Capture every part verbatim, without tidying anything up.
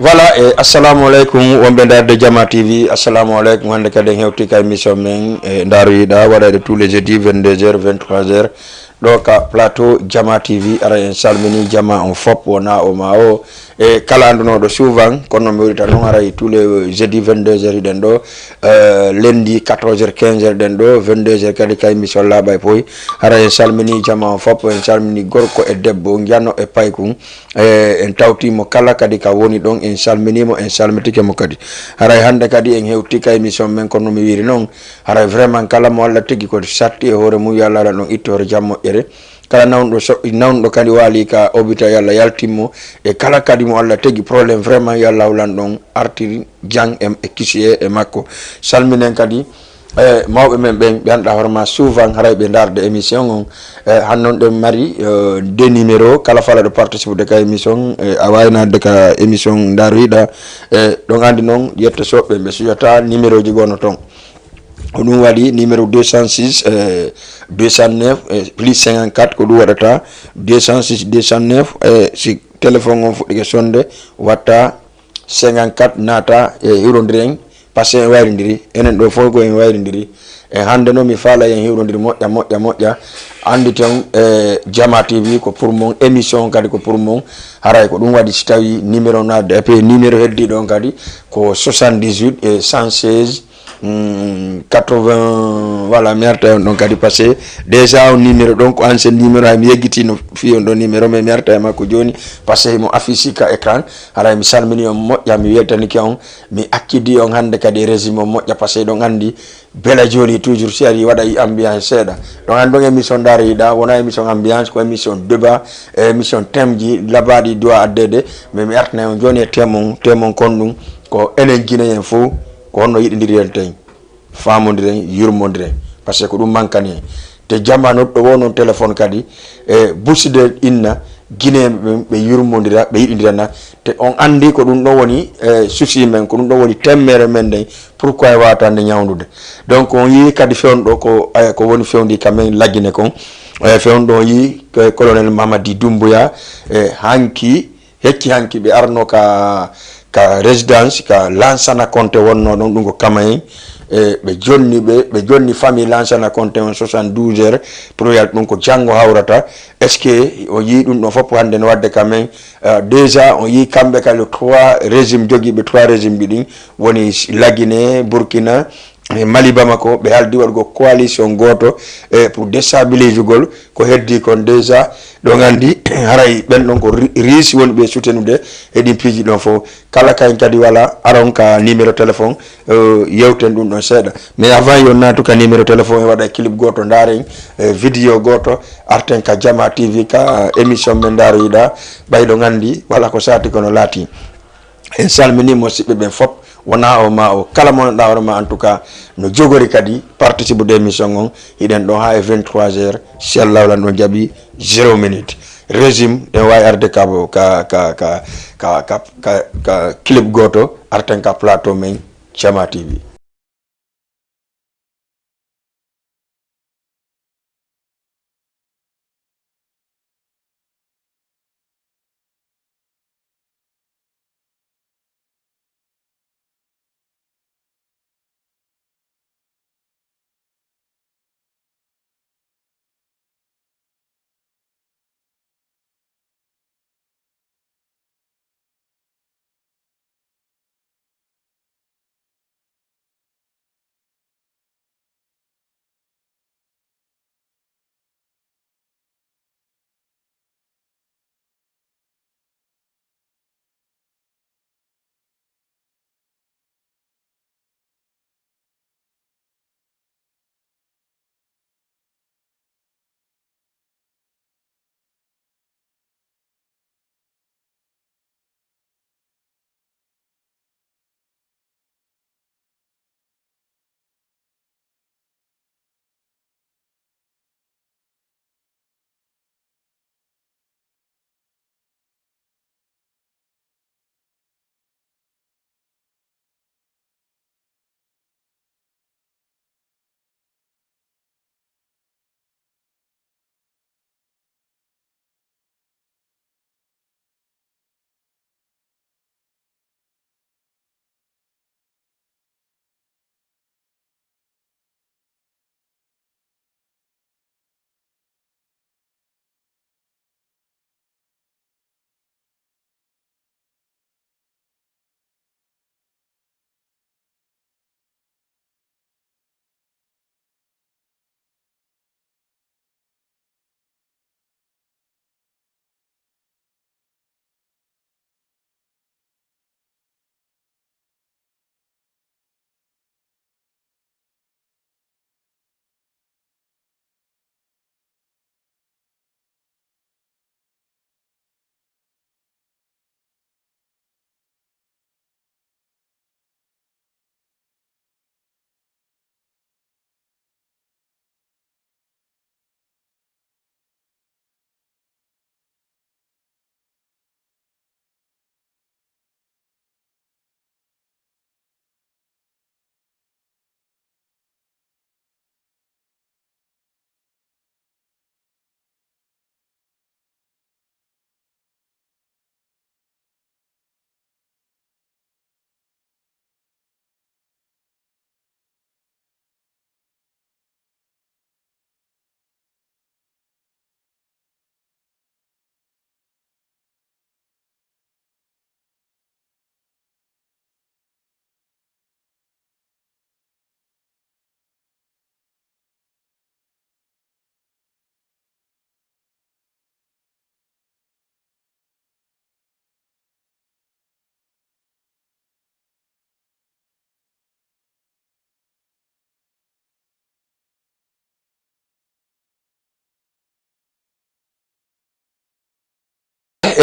Voilà, e assalamu aleykum wonɓe ndaarde Jama T V. Assalamu aleykum. Hannde kadi en hewti ka émission men, e, Ndaaru Yiɗa, waɗayde tous les jeudis, vingt-deux heures, vingt-trois heures. Ɗo ka plateau Jama T V, aray en salmini jama on fop, wona o ma o. E kala andunooɗo souvent, kono mi wiɗata noon, aray tous les jeudis, vingt-deux heures, hiɗen ɗo, euh, lundi, quatorze heures, quinze heures, ɗen ɗo, vingt-deux heures kadi ka émission Laaɓa e Poy. Aray en salmini jama on fop, en salmini gorko e debbo, njano e paykun. E, en tawti mo kala kadi ka woni ɗon, en salminii mo, en salmitike mo kadi. Haray hannde kadi en hewti ka émission men, kono no mi wiiri non, haray vraiment kala mo Allah tigi ko satti e hoore mum, yo Allah waɗan ɗon ittoore jam moƴƴere. Kala nawnuɗo so-, nawnuɗo kadi waali ka hôpital, yo Allah yaltin mo. E kala kadi mo Allah tigi problème, vraiment yo Allah hulan ɗon artiri jam e, e kisi e, e makko. Salminen kadi e, mawɓe men ɓen, ɓe annduɗaa hoore maa souvent haray ɓe ndaarde émission on. E, han non ɗen mari, e, deux numéros, kala fala ɗo participe de ka émission, e, a waawi naatde ka émission Ndaaru Yiɗa. E, ɗon anndi non, yetto soɓɓe ɓe suyata numéroji goo no ton. Ko ɗum waɗi numéro deux cent six, e, deux cent neuf, e, plus cinquante-quatre, ko ɗum waɗata, deux cent six, deux cent neuf, e, si téléphone on fuɗɗike sonde, watta cinquante-quatre naata e hiwrondiren, parce que en wayrindiri, enen ɗo fof ko en wayrindiri. E hannde noon mi faala en hiwrondiri moƴƴa, moƴƴa, moƴƴa. Anndi ton, e, Jama T V ko pour mon, émission on kadi ko pour mon. Haray ko ɗum waɗi si tawi numéro naatde, e puis numéro heddiiɗo on kadi ko soixante-dix-huit e cent seize, mm, quatre-vingts, voilà, mi arta e on ɗon kadi, parce que déjà on numéro ɗon ko ancien numéro, hay mi yeggiti no fii on ɗon numéro, mais mi arta e makko jooni, parce que himo affiche ka écran. Haray mi salmini on moƴƴa, mi weltanike on, mi accidi on hannde kadi e régime on moƴƴa, parce que ɗon anndi bela jooni toujours si ari waɗa e ambiance seeɗa. Ɗon anndi on émission Ndaaru Yiɗa, wona émission ambiance, ko émission débat, e émission thème ji labaaɗi duwa addeede, mais mi artana on jooni e thème on, thème on kon ɗum, ko enen Guinéen fof, ko honno yiɗindiriren ten. Faamondiren, yurmondiren, parce que ko ɗum mankani en. Te jama no ɗo wonno téléphone kadi, e buside inna, Guinéen ɓe, ɓe yurmondira, ɓe yiɗindirana. Te on anndi ko ɗum ɗon woni, e, souci men, ko ɗum ɗon woni temmere men nden, pourquoi e waawata nde ñawndude. Donc on yii kadi fewndo ko, e, ko woni fewndi ka men Lagine kon. E, fewndo on yii ko Colonel Mamadi Doumbouya, e, hanki, hecci hanki ɓe arno ka, ka résidence, ka Lansana Konte wonno ɗon, ɗum ko Kamayen. E, ɓe jonni ɓe, ɓe jonni famille Lansana Konte on soixante-douze heures, pour yal ɗum ko janngo hawrata. Est-ce que on yii ɗum ɗon fof hannde no waɗde quand même? Euh, déjà, on yii kamɓe ka le trois régime, jogiiɓe trois régime ji ɗin, woni Lagine, Burkina, e Mali Bamako, ɓe haldi waɗugol coalition gooto, e pour déstabilisugol ko heddii kon déjà. Ɗon anndi haray ɓen ɗon ko ri-, riisi woni ɓe soutenude e ɗin piiji ɗon fof. Kala kayen kadi wala, aron ka numéro téléphone, eh, yewten ɗum ɗon seeɗa. Mais avant yo naatu ka numéro téléphone, e waɗa clip gooto, ndaaren, eh, vidéo gooto, arten ka Jama T V, ka émission men Ndaaru Yiɗa, ɓay ɗon anndi wala ko saati kono laati. En salminii musiɓɓe ɓen fof, wonaa o maa o, kala mo wonɗaa hoore maa, en tout cas, no jogori kadi participe de émission on, hiɗen ɗon haa e vingt-trois heures, si Allahu lan ɗon jaɓi, zéro minute. Régime, ɗen waawi arde ka, ka, ka clip gooto, arten ka plateau men, Jama T V.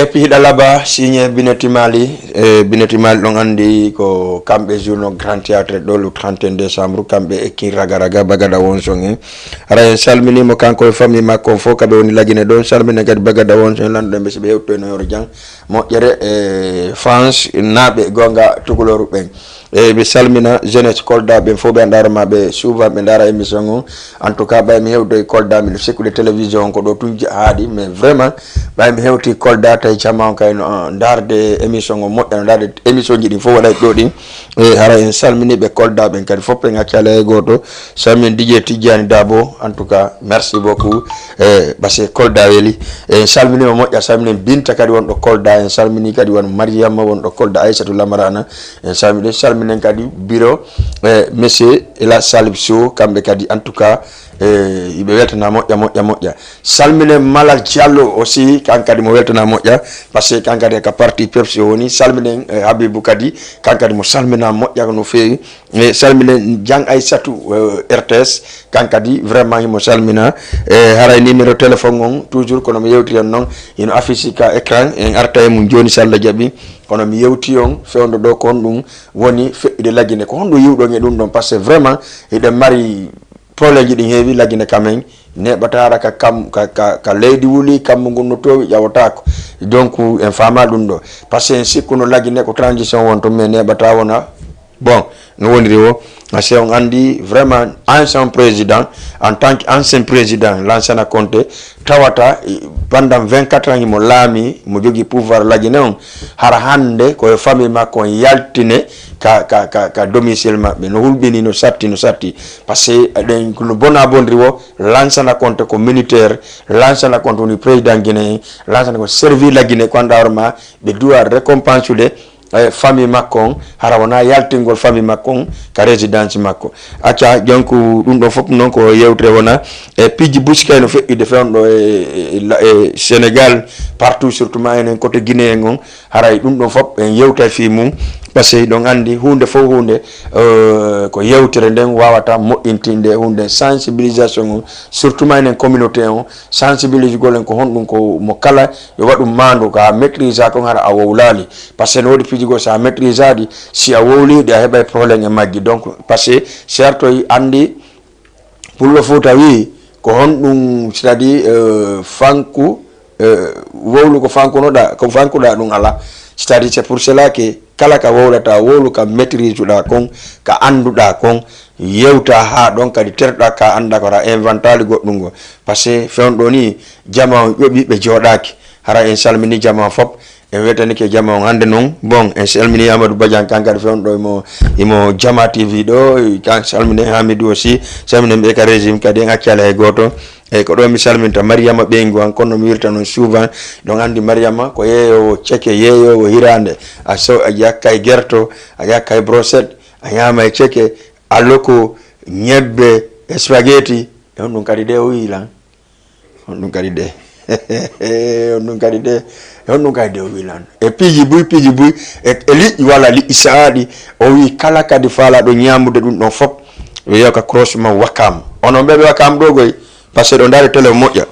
E pihiɗa laba, signe Bineti Mali, e Bineti Mali ɗon anndi ko kamɓe journaux Grand Théâtre ɗo le trente et un décembre, kamɓe e King Raga Raga, Bagada Wonson en. Hara en salminii mo kanko e famille makko on fof, kaɓe woni Lagine ɗon, salminen kadi Bagada Wonson en, lanɗo en ɓe si ɓe hewtoyno yoro jang. Moƴƴere e France naaɓe goonga tukulooru ɓen. E ɓe salmina jeunesse Kolda ɓen fof, ɓe ndaara ma ɓe souvent ɓe ndaara émission on. En tout cas, ɓay mi hewtoy Kolda, miɗo sikkude télévision on ko ɗo tun je-, haaɗi, mais vraiment, ɓay mi hewti Kolda, tawi jama on kay no, ah, ndaarde émission on moƴƴa, no ndaarde émission ji ɗin fof waɗay ɗo ɗin. E hara en salmini ɓe Kolda ɓen kadi fof, en accali hay gooto. Salminen D J Tijjani Dabo, en tout cas, merci beaucoup. E, parce que Kolda weli. En salmini mo moƴƴa, salminen Binta kadi wonɗo Kolda, en salmini kadi won Mariama wonɗo Kolda, Aissatou Lamarana, en salmini, salminen kadi bureau, e, monsieur Ela Salib Sow, kamɓe kadi, en tout cas, e, iɓe weltana moƴƴa, moƴƴa, moƴƴa. Salminen Malal Diallo aussi, kan kadi mo weltana moƴƴa, parce que kan kadi ka parti Pepsi o woni. Salminen, e, Habibou kadi, kan kadi mo salmina moƴƴa no feewi. E, salminen Jang Aissatou, e, R T S, kan kadi vraiment himo salmina. E, haray numéro téléphone on, toujours kono mi yewtiri on non, hino affiché ka écran, en arta e mum jooni si Allah jaɓi. Kono mi yewti on, fewndo ɗo ko honɗum woni feƴƴude Lagine, ko honɗum yiwɗon e ɗum ɗon, parce que vraiment hiɗen mari problème ji ɗin heewi Lagine quand même, neeɓataara ka kam, ka, ka, ka leydi wuli, kammu ngun no toowi, ƴawotaako. Donc, en faamaa ɗum ɗo. Parce que en sikkuno Lagine ko transition wonto, mais neeɓataa wona. Bon, no woniri o, parce que on anndi vraiment ancien président, en tant que ancien président, Lansana Conté, tawata, eh, pendant vingt-quatre ans, himo laami, mo jogii pouvoir Lagine on, hara hannde ko e famille makko on yaltine ka, ka, ka, ka domicile maɓɓe. No hulɓini, no satti, no satti. Parce que eɗen, ko no bona bonri o, Lansana Conté ko militaire, Lansana Conté woni président Guinée, Lansana ko servi la Guinée, ko anndaa hoore ma, ɓe duwa récompense ude, eh, famille makko on, hara wonaa yaltingol famille makko on ka résidence makko. Acca, donc, ɗum ɗon fof noon ko yewtere wona. E piiji buy si kay no feƴƴude fewndo e, e, e, e Sénégal, partout, surtout ma enen côté Guinée en on, haray ɗum ɗon fof en yewtay fii mum. Parce que ɗon anndi huunde fof huunde, eh, ko yewtere nden waawata moƴƴintinde huunde sensibilisation on, surtout ma enen communauté on, sensibilisugol en ko honɗum ko mo kala yo waɗu maandu ka maîtrise kon hara a wowlaali. Parce que no woodi piiji goo, si a maîtrise ɗi, si a wowlii ɗi, a heɓay problème e majji. Donc, parce que si artoy anndi, Pullo Fuuta wii, ko honɗum, c'est-à-dire, euh, fanku, euh, wowlu ko fankunoɗaa, ko fankuɗaa ɗum alaa. C'est-à-dire, c'est pour cela que kala ka wowlataa, wowlu ka maîtrise-ɗaa kon, ka annduɗaa kon, yewta haa ɗon kadi terɗaa ka anndaa ko hara inventaali goɗɗum ngo. Parce que fewndo nii, jamaa on ƴoɓi ɓe jooɗaaki. Hara en salmini jamaa fof, en weltanike jamaa on hannde non. Bon, en salmini Amadou Badiane, kan kadi fewndo imo, imo Jamaa T V ɗo, kan salmini Hamidou aussi, salmini ɓe ka régime kadi, en accali hay gooto. E ko ɗo mi salminta Mariama ɓeyngu an, kono mi wirta non souvent. Ɗon anndi Mariama ko yeeyoowo ceke, yeeyoowo hiraande. A so, a yakkay gerto, a yakkay brochette, a ñaamay ceke, a loko, ñebbe, spaghetti. E honɗum kadi de o wiyi lan? Honɗum kadi de? Honɗum kadi de? Honɗum kadi de o wiyi lan? E piiji buy, piiji buy, e, e liƴƴi walla liƴƴi sa'aaɗi. O wiyi kala kadi faalaaɗo ñaamude ɗum ɗon fof, yo yaw ka croisement Wakam. Onon ɓe ɓe Wakam ɗo goy, parce que ɗo ndaari télé moƴƴa.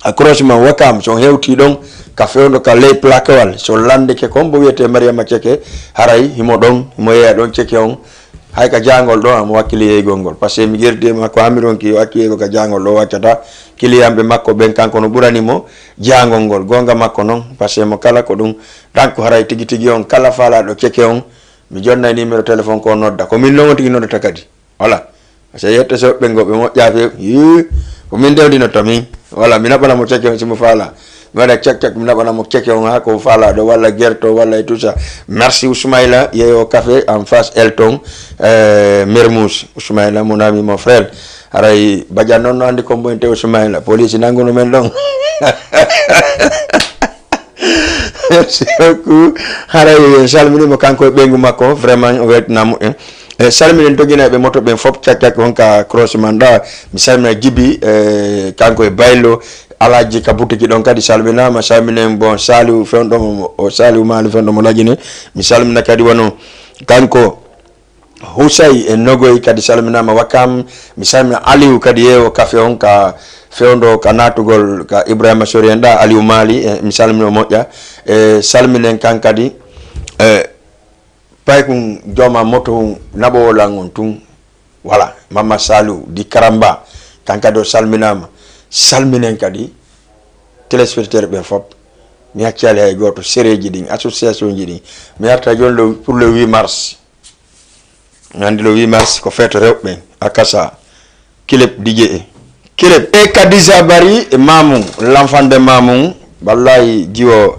A croisement Wakam, so on hewtii ɗon, ka fewndo ka ley Plaquewal, so landike kon mbo wiyetee Mariama Ceke, haray himo ɗon, himo yeeya ɗon ceke on. Hay ka jaangol ɗo, amo wakkili yeygol ngol. Parce que mi gerdi e makko, haa mi ronki yo accu yeygo ka jaangol ɗo, waccata. Kiliyanɓe makko ɓen, kanko no ɓurani mo jaangol ngol. Goonga makko non, parce que mo kala ko ɗum. Ɗan ko haray tigi tigi on, kala faalaaɗo ceke on, mi jonnay numéro téléphone ko nodda. Ko min non on tigi noddata kadi. Voilà. Parce que yetta so ɓe ngo ɓe moƴƴa few. Yii, ko min dewdino to min. Voilà, mi naɓana mo ceke on si mo faala. Mi waɗa cek cek, mi naɓana mo ceke on haa ko faala ɗo, walla gerto, walla e tout ça. Merci Ousmaïla, yeeyo café en face Elton, euh, Mermoz. Ousmaïla, mon ami, mon frère. Haray Badiane non no anndi ko mboyte Ousmaïla. Police nanguno men ɗon. Merci beaucoup. Haray en salmini mo kanko e ɓeyngu makko, vraiment o weltinaa moƴƴen. E salminen doginayɓe moto ɓen fof, cak cak on ka croisement ɗa. Mi salmina Jibi, e, kanko e Baylo, Alhaji ka butiki ɗon kadi salminaama, salminen bon Saliou fewndo mo, o Saliou Mali fewndo mo Lagine. Mi salmina kadi wano kanko Husay e Nogoy kadi salminaama Wakam. Mi salmina Aliou kadi yeewo kafe on ka fewndo ka naatugol ka Ibrahima Sori en ɗa, Aliou Mali, e, mi salmino moƴƴa. E, salminen kan kadi, e, paykun jooma moto un naɓowo lan on tun. Voilà, Mama Saliou di Karamba, kan kadi o salminaama. Salminen kadi téléspectateur ɓen fop. Mi haccaali hay gooto, sereeji ɗin, association ji ɗin. Mi arta jooni le, pour le huit mars. Anndi le huit mars ko feeto rewɓe ɓen, a kasa, Kileb D J E. Kileb. E Kadisa Bari, e Mamoun, l'enfant de Mamoun, wallahi jiwo,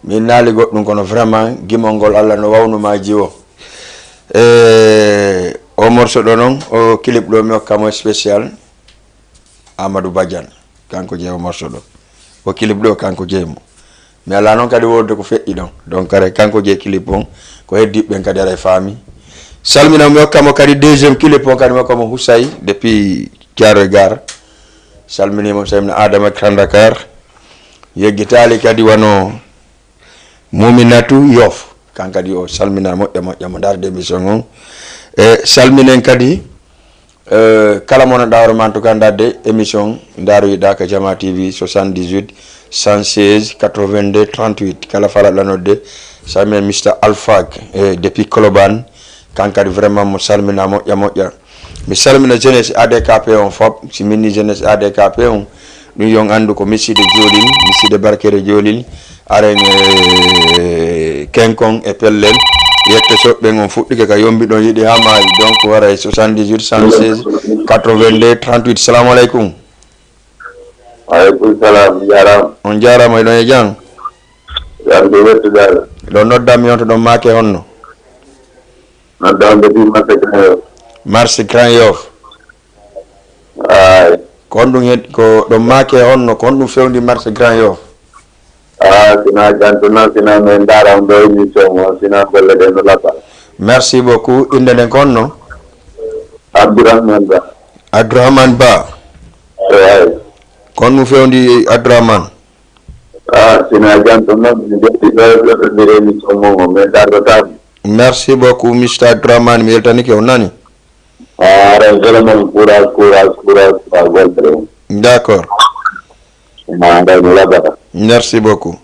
mi naali goɗɗum kono vraiment, gimol ngol Allah no wawnu ma jiwo. E o morceau ɗo non, o Kileb ɗo mi hokka mo spécial. Amadou Badiane, kanko jeyi o morceau ɗo. O Kileb ɗo, kanko jeyi mo. Mi alaa non kadi wonde ko feƴƴi ɗon. Donc, haray kanko jeyi Kileb on, ko heddiiɓe ɓen kadi haray faami. Salmina mi hokka mo kadi deuxième Kileb on kadi mi hokka mo Houssaye depuis Thiaroye Gare. Salmini mo, salmina Adama Grand Dakar. Yeggitaali kadi wano Muminatu Yoff, kan kadi o salmina moƴƴa moƴƴa mo ndaarde émission on. E salminen kadi, e, kala mo no ɗawro man to ka ndaarde émission, ndaaroyiɗa ka Jama T V, soixante-dix-huit, cent seize, quatre-vingt-deux, trente-huit. Kala falaɗa nodde, salminen Mister Alphak, e, depuis Colobane, kan kadi vraiment mo salmina moƴƴa moƴƴa. Mi salmina jeunesse A D K P on fop, si min ni jeunesse A D K P on, ɗum yon anndu ko Misside Joolil, Misside Barkere Joolil, aren e Kenkon e Pellel, yette soɓɓen on fuɗɗike ka yombi ɗon yiɗi haa maayi, donc waray soixante-dix-huit, cent seize, quatre-vingt-deux, trente-huit. Salamu aleykum. Aleykum salam, jaaraama. On jaaraama, hiɗon e jam? Jam de wettude Allah. Ɗon noddan mi on to ɗon maake honno? Noddan de fi marché Grand Yoff. Marché Grand Yoff. Ay. Ko honɗum hen, ko ɗon maake honno, ko honɗum fewndi marché Grand Yoff? Ah, sina janto na, sina men ndaara on ɗo émission mo, sina golle ɗen no labba. Merci beaucoup. Innde nden ko honno? Abdourahmane Ba. Abdourahmane Ba. Ay. Ko honɗum fewndi Abdourahmane? Ah, sina janto na, mi jetti ɗo, ɗo, ɗo, émission mo, mo, men ndaarto tabi. Merci beaucoup, Mister Abdourahmane, mi weltanike, on nani? Ah, aray, vraiment, courage, courage, courage, courage, golle ɗen. D'accord. Ah, aray, mi labata. Merci beaucoup.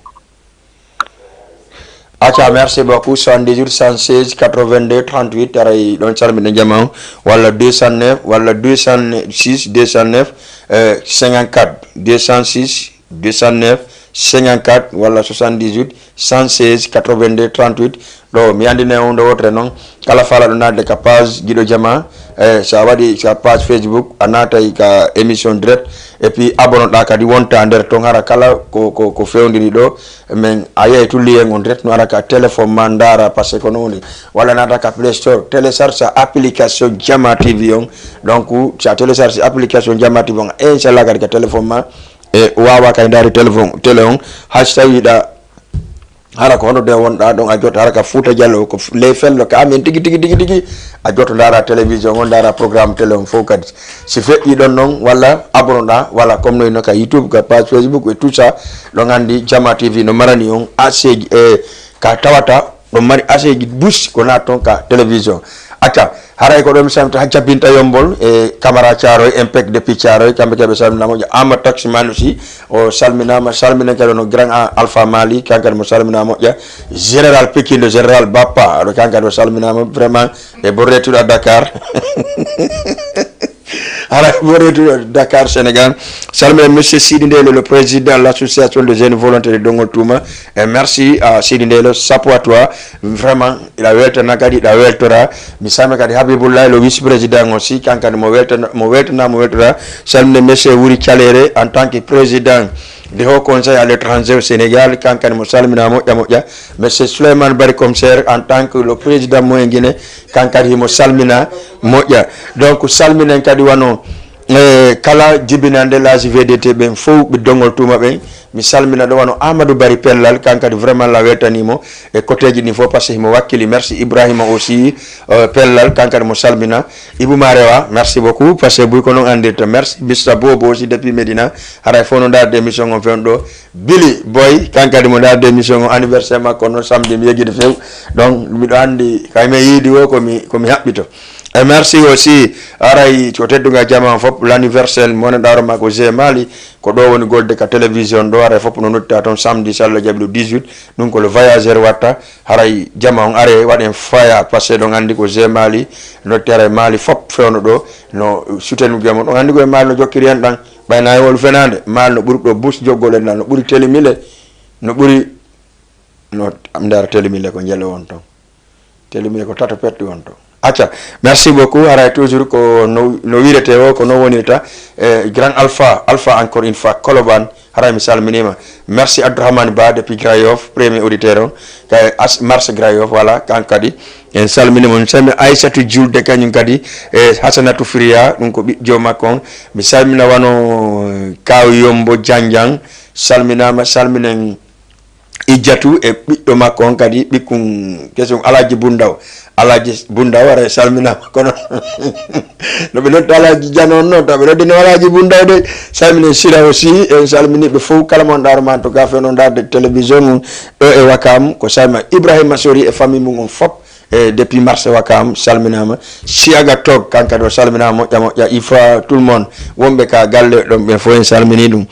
Acca, merci beaucoup. Soixante-dix-huit, cent seize, quatre-vingt-deux, trente-huit, aray, ɗon salmina jama on, walla deux cent neuf, walla deux cent six, deux cent neuf, euh, cinquante-quatre, deux cent six, deux cent neuf, cinquante-quatre, walla soixante-dix-huit, cent seize, quatre-vingt-deux, trente-huit. Ɗo, mi anndinay on nde wootere non, kala faalaɗo naatde ka page Giɗo Jama, eh, so a waɗi ka page Facebook, a naatay ka émission direct, et puis abonnoɗaa kadi wonta nder ton, hara kala ko, ko, ko fewndiri ɗo, men a yiyay tun lien on direct no ara ka téléphone ma ndaara, parce que ko non woni. Walla naata ka Play Store, télécharge application Jama T V on. Donc, si a télécharge application Jama T V on, inchallah kadi ka téléphone ma, e waawa kay ndaari téléphone, télé on, hay so tawi hiɗa hara ko hono de wonɗa ɗon, a jotto hara ka Fuuta Jallo, ko f-, ley fello ka amen tigi, tigi, tigi, tigi, a jotto ndaara télévision on, ndaara programme télé on fof kadi. Si feƴƴi ɗon non, walla abonnoɗa, walla comme no ka YouTube, ka page Facebook et tout ça, ɗon anndi Jama T V no marani on aseeji, e ka tawata ɗon mari aseeji bus ko naat ton ka télévision. Acca, haray ko ɗo mi salmita Hajja Binta Yombol e Camara Thiaroye, Impec depuis Thiaroye, kamɓe kadi ɓe salminama. Moƴƴa Ama Taximan aussi, o salminama, salminen kadi no grand a-, Alpha Mali, kan kadi mo salminama moƴƴa. Général Pikine, le général Bappa, aɗo kan kadi o salminama vraiment, e bon retour à Dakar. Haray bon retour à Dakar, Sénégal. Salminen Monsieur Sidi Ndelo, le président de l'association des jeunes volontaires de Dongol Touma. Et merci à Sidi Ndelo, chapeau à toi. Vraiment, hiɗa weltana kadi, hiɗa weltora. Mi salmina kadi Habibullahi, le vice-président aussi, kan kadi mo weltana, mo weltana, mo weltora. Salminde Monsieur Wuri Calere en tant que président du Haut Conseil à l'étranger au Sénégal, kan kadi mo salmina moƴƴa moƴƴa. Monsieur Souleymane Bari Commissaire en tant que le président Moyen Guinée, kan kadi himo salmina moƴƴa. Donc, salminen kadi wano, eh, kala jibinande laaji V D T ɓen fof, ɓe Dongol Tuuma ɓen, mi salmina ɗo wano Amadou Bari Pellal, kan kadi vraiment la weltani mo e koteeji ɗin fof, parce que himo wakkili. Merci Ibrahima aussi, euh, Pellal, kan kadi mo salmina. Ibou Marewa, merci beaucoup, parce que buy ko non andirta. Merci Mister Bobo aussi depuis Medina, haray fof no ndaarde émission on fewndo ɗo. Billy Boy, kan kadi mo ndaarde émission on, anniversaire makko non samedi, mi yejjiti few. Donc, miɗo anndi kay mi yiidi o ko mi, ko mi haɓɓito. Et merci aussi, haray ko teddungal jama on fof, l'anniversaire mo wonanɗaa hoore maa ko G Mali, ko ɗo woni golde ka télévision ɗo, haray fof no nodditaa toon samedi, so Allah jaɓi, le dix-huit, ɗum ko le voyageur watta, haray jama on are waɗen faya, parce que ɗon anndi ko G Mali, notti haray Mali fof fewno ɗo, no soutenir mo, ɗon anndi ko e Mali no jokkiri hen ɗan, ɓay na e wolu fenaande, Mali no ɓuri ɗo bus joggol en ɗan, no ɓuri telimile, no ɓuri No, am ndaar telimile ko njele won ton. Telimile ko tato petti won ton. Acca, merci beaucoup. Haray toujours ko no, no wirete o, ko no wonirta. Eh, Grand Alpha, Alpha encore une fois, Koloban, haray mi salminima. Merci Abdourahmane Ba depuis Grand Yoff, premier auditeur on. Kay As-, Mars Grand Yoff, voilà, kan kadi. En salminima, on salmi Aissatou Julde kañum kadi, e Hassanatou Fria, ɗum ko ɓiɗjo makko on. Mi salmina wano, eh, Kaw Yombo Janjang, salminama, salminen Ijjatu e ɓiɗɗo makko on kadi, ɓikkun kesum Alhaji Bundaw. Alhaji Bundaw, ara salminaama kono. No ɓe noddi Alhaji Jano on non, taw ɓe noddino Alhaji Bundaw de. Salminen Sira aussi, en salmini ɓe fof, kala mo on ɗaaro ma, en tout cas, fewno ndaarde télévision mum ɗo e Wakam, ko salma Ibrahima Sori e famille mum on fof. E depuis marché Wakam, salminaama. Siaga Tog, kanka ɗo salminaama, moƴƴa, moƴƴa. Ifa, tout le monde, wonɓe ka galle ɗon ɓen fof en salmini ɗum.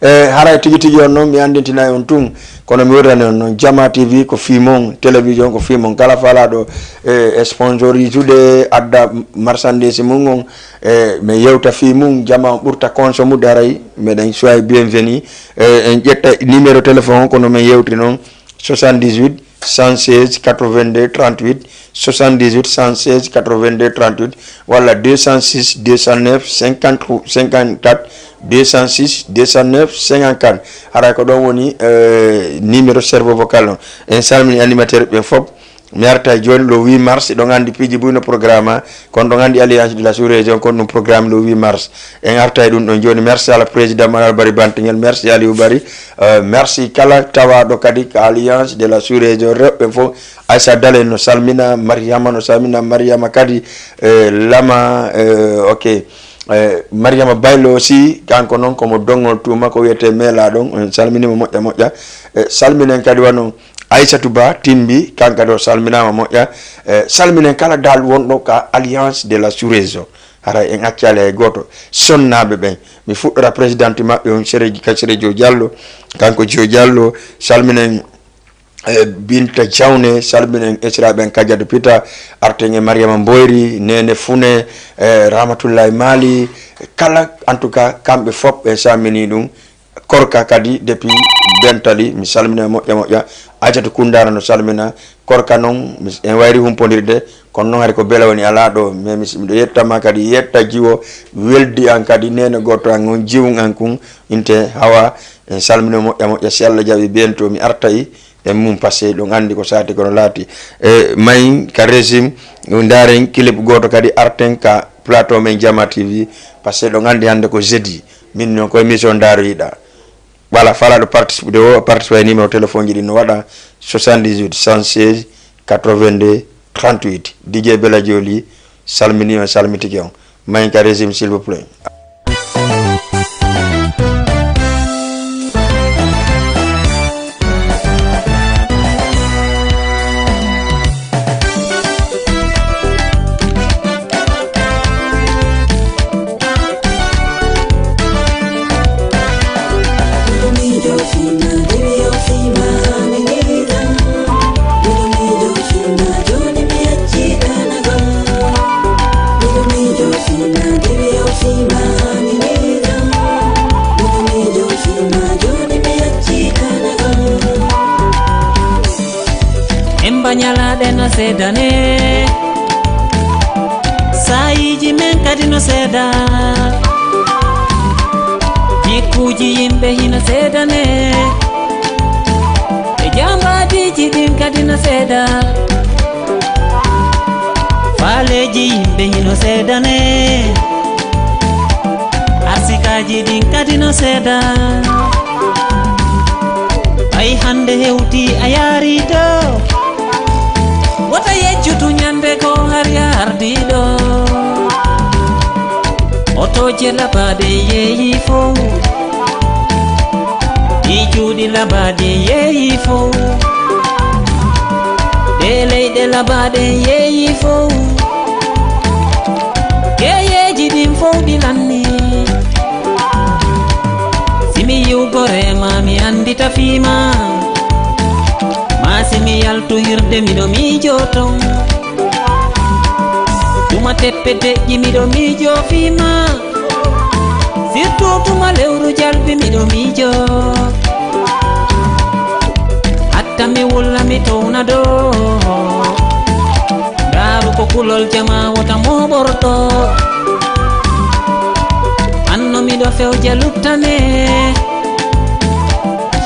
E haray tigi tigi on non, mi anndintinay on tun, kono mi wirrani on non, Jama T V ko fii mon, télévision ko fii mon. Kala faalaaɗo, e, e sponsorisude, adda marchandise mum on, e, mi yewta fii mum, jama on ɓurta consommude, haray meɗen soyay bienvenue. E, en ƴetta numéro téléphone on, kono min yewtri non, soixante-dix-huit, cent seize, quatre-vingt-deux, trente-huit, soixante-dix-huit, cent seize, quatre-vingt-deux, trente-huit, walla deux cent six, deux cent neuf, cinquante, cinquante-quatre, deux cent six, deux cent neuf, cinquante-quatre. Haray ko ɗon woni, eh, numéro cerveau vocal on. En salmini animateur ɓen fof. Mi artay jooni le huit mars, ɗon anndi piiji buy no programme, kono ɗon anndi Alliance de la Sous-Région, kono ɗum programme le huit mars. En artay ɗum ɗon jooni. Merci à la président Manar Bari Bantingel, merci Aliou Bari, euh, merci kala tawaaɗo kadi ka Alliance de la Sous-Région, rewɓe fof, Aissa Dale no salmina, Mariama no salmina, Mariama kadi, euh, Lama, euh, ok. Eh, Mariama Baylo aussi, kanko non ko mo Dongol Tuuma, ko wiyetee Meela ɗon. En salminii mo moƴƴa moƴƴa. Eh, salminen kadi wano Aissatou Ba Timbi, kanka ɗo salminaama moƴƴa. Eh, salminen kala dal wonɗo ka Alliance de la Sous-Région. Haray en accaali hay gooto. Sonnaaɓe ɓen. Mi fuɗɗora présidente maɓɓe on, Sere, ka Sere Joe Diallo. Kanko Joe Diallo, salminen e Binta Jawne, salminen esiraaɓe en Kajatu Pita, arten e Mariama Mboyri, Nene Fune, e Rahmatullahi Maali, kala, en tout cas, kamɓe fof ɓe salminii ɗum. Korka kadi, depuis Bentali, mi salmina moƴƴa moƴƴa. Aysatu Kundaara no salmina. Korka non, mi, en wayri humpondirde, kono non hari ko bela woni alaa ɗo. Mais mi, miɗo yetta ma kadi, yetta jiwo, weldi an kadi, nene gooto an on, jiwun an kun, inte Hawa, en salmina moƴƴa moƴƴa. Si Allah jaɓi, bientôt mi artay. E mum, parce que ɗon anndi ko saati kono laati. E mayin ka régime, ndaaren clip gooto kadi arten ka plateau men Jama T V, parce que ɗon anndi hannde ko jeudi, min non ko émission ndaaro yiɗa. Voilà, faalaaɗo participe de o, participe e numéro téléphone ji ɗin no waɗa soixante-dix-huit, cent seize, quatre-vingt-deux, trente-huit. D J Bella Joli, salmini on, salmitike on. Mayin ka régime, s'il vous plaît. En mbañalaaɗe no seedane, saayiiji men kadi no seeda, jikkuuji yimɓe hino seedane, e jaambaadiiji ɗin kadi no seeda. Faaleeji yimɓe hino seedane, arsikaaji ɗin kadi no seeda. Ɓay hannde hewti a yaari to, wota yejjutu ñande ko hari a ardi ɗo. Otooje labaaɗe yeeyi fow, ɗi cuuɗi labaaɗi yeeyi fow, ɗe leyɗe labaaɗe yeeyi fow. lanni. Si mi yiwgore ma, mi anndita fii ma. Ma si mi yaltoyirde, miɗo miijoo ton. Tuma teppe deƴƴi, miɗo miijoo fii ma. Surtout tuma lewru jalbi, miɗo miijoo. Hatta mi wulla, mi towna ɗoo. Ndaaru ko kulol jamaa wota mooɓorto. Anno miɗo fewja luttane.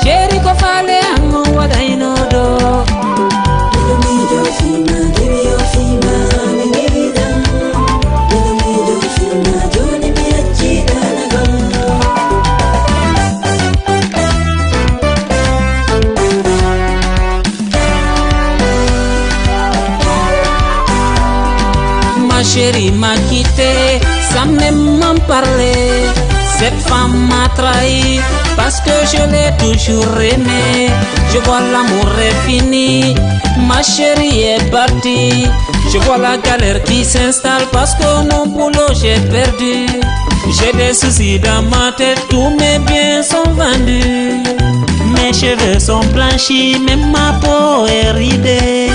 Chéri ko faale an on waɗayno ɗoo. Miɗo miijoo fii ma, baby, yo fii ma, mi miilan. Miɗo miijoo fii ma, jooni mi accii ɗaanagol. Ma chérie m'a quitté sans même m'en parler. Cette femme m'a trahi parce que je l'ai toujours aimée. Je vois l'amour est fini, ma chérie est partie. Je vois la galère qui s'installe parce que mon boulot j'ai perdu. J'ai des soucis dans ma tête, tous mes biens sont vendus. Mes cheveux sont blanchis, même ma peau est ridée.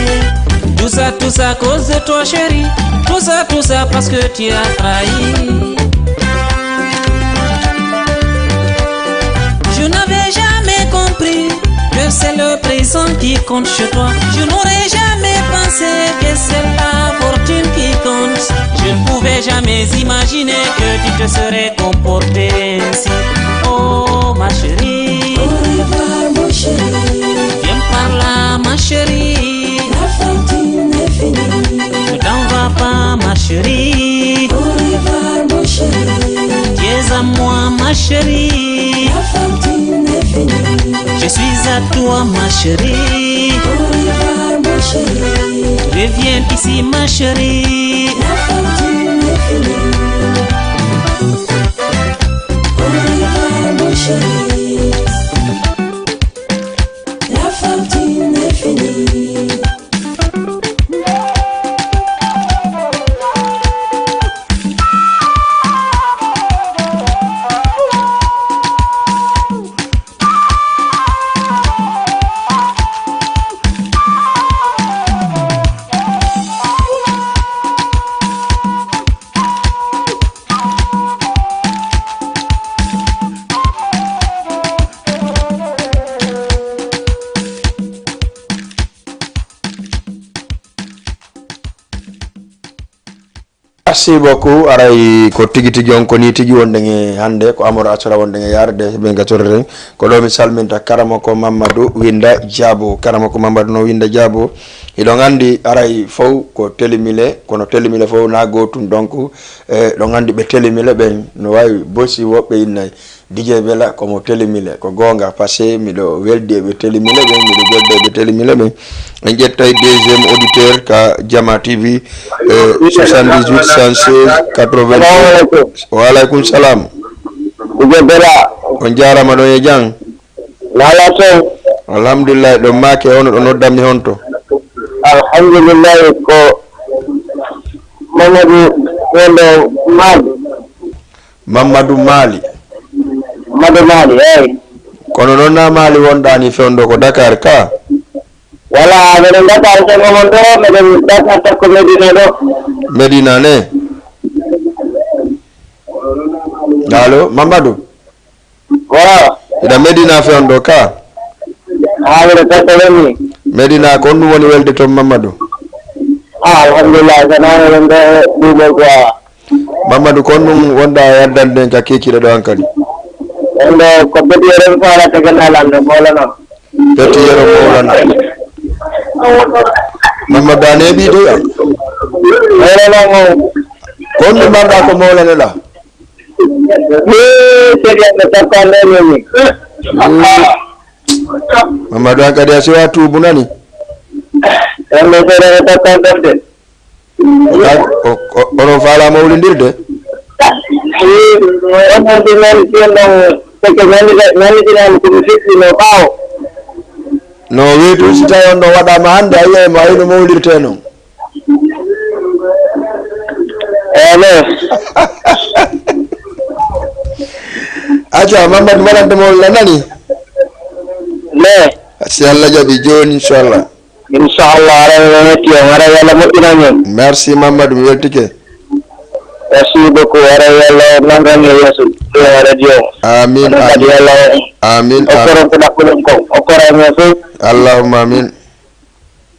Tout ça, tout ça à cause de toi, chérie. Tout ça, tout ça parce que tu as trahi. Je n'avais jamais compris que c'est le présent qui compte chez toi. Je n'aurais jamais pensé que c'est la fortune qui compte. Je ne pouvais jamais imaginer que tu te serais comporté ainsi. Oh ma chérie, au revoir mon chéri. Viens par là ma chérie. La fortune est finie. Ne t'en vas pas ma chérie. Au revoir mon chéri. Tu es à moi ma chérie. La fortune est finie. Je suis à toi ma chérie. Au revoir mon chéri. Reviens ici ma chérie. La fortune est finie. Au revoir mon chéri. La fortune est finie. Merci beaucoup. Aray ko tigi tigi on, ko nii tigi wonɗen e hannde, ko amora asura wonɗen e yaarude, ɓen ka torreten. Ko ɗo mi salminta Karamoko Mamadou Winda Diabo. Karamoko Mamadou no Winda Diabo. Hiɗon anndi aray fow ko telimile, kono telimile fow na gootum. Donc, eh, ɗon anndi ɓe telimile ɓen no waawi bosi woɓɓe innay. D J Bella ko mo telimile, ko goonga, parce que miɗo weldi e ɓe telimile ɓen, miɗo weldi e ɓe telimile ɓen. En ƴettay deuxième auditeur ka Jama T V, euh, soixante-dix-huit, cent seize, quatre-vingt-douze. Wa alaikum salam. D J Bella. On jaarama ɗon e jam. Nala ton. Alhamdulillah, ɗon maake ono ɗo noddammi honto. Alhamdulillah ko Mamadou Wendo Mali. Mamadou Mali. Mamadou Mali, eyi. Kono noon na Mali wonɗaa ni fewndo ko Dakar ka? Wala, meɗen Dakar sego mon ɗo, meɗen Dakar takko Medina ɗo. Medina ne? Allo, Mamadou? Wala. Hiɗa Medina fewndo ka? Haa, miɗo takko woni. Medina, ko honɗum woni welde toon, Mamadou? Ah, alhamdulillah, so nane wonde ɗuɓol quoi. Mamadou, ko honɗum wonɗa e addande en ka kikiɗe ɗo hankadi? Wonde ko beti eɗen faalata gannal an ɗo mawlana. Beti yero mawlana. Mamadou, a neeɓi de. Mawlana mo. Ko honɗum mbaɗɗa ko mawlane ɗa? Hee, sariya no takko an ɗo nemi. Mamadou, an kadi a siwa tuubu nani? Wonde sariya no takko an ɗo de. Onon faalaa mawlindirde? Onon ɗum noon, si on ɗon, seke nannditinaama ko mi feƴƴinoo ɓaawo. No weetu, si tawii on ɗon waɗaama hannde, a yi'ay mo, a yi'ay no mawlirtee noon. Eey, non. Aca, Mamadou, mi waɗante mo la nani? Ne. Si Allah jaɓi jooni, inchallah. Inchallah, ara mi metti on, ara yo Allah moƴƴinan en. Merci, Mamadou, mi weltike. Merci beaucoup, ara yo Allah nangan en yeeso. Yo radio. Amin, Onon kadi amin. Yo Allah Amin, okkoron amin. Ko ɗaɓɓuɗon kon, okkoron en fof. Allahumma amin.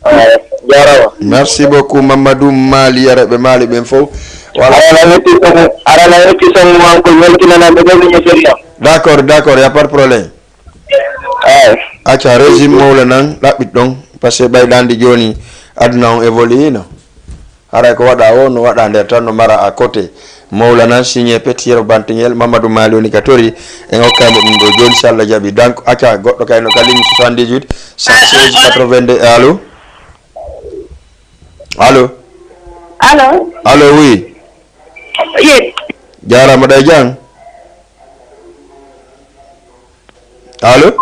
Eyi, jaaraama. Merci beaucoup, Mamadou Mali, yaraɓe Mali ɓen fof. Wala. Ara na yetti son, ara na yetti son mo an ko weltinanande ɓe miñeteriya. D'accord, d'accord, y a pas de problème. Eyi. Acca, régime mawla nan, ɗaɓɓit ɗon, parce que ɓay ɗandi jooni, aduna on évolué no. Haray ko waɗa o, no waɗa nder tan, no mara à côté. Mawla nan, signé Petit Yero Bantiŋel, Mamadou Mali woni ka tori, en hokkay mo ɗum ɗo jooni, si Allah jaɓi. Donc, acca, goɗɗo kay no ka ligne soixante-dix-huit, cent seize, quatre-vingt-deux, allo? Allo? Allo? Allo, oui. Yes. Jaaraama, ɗa e jam? Allo?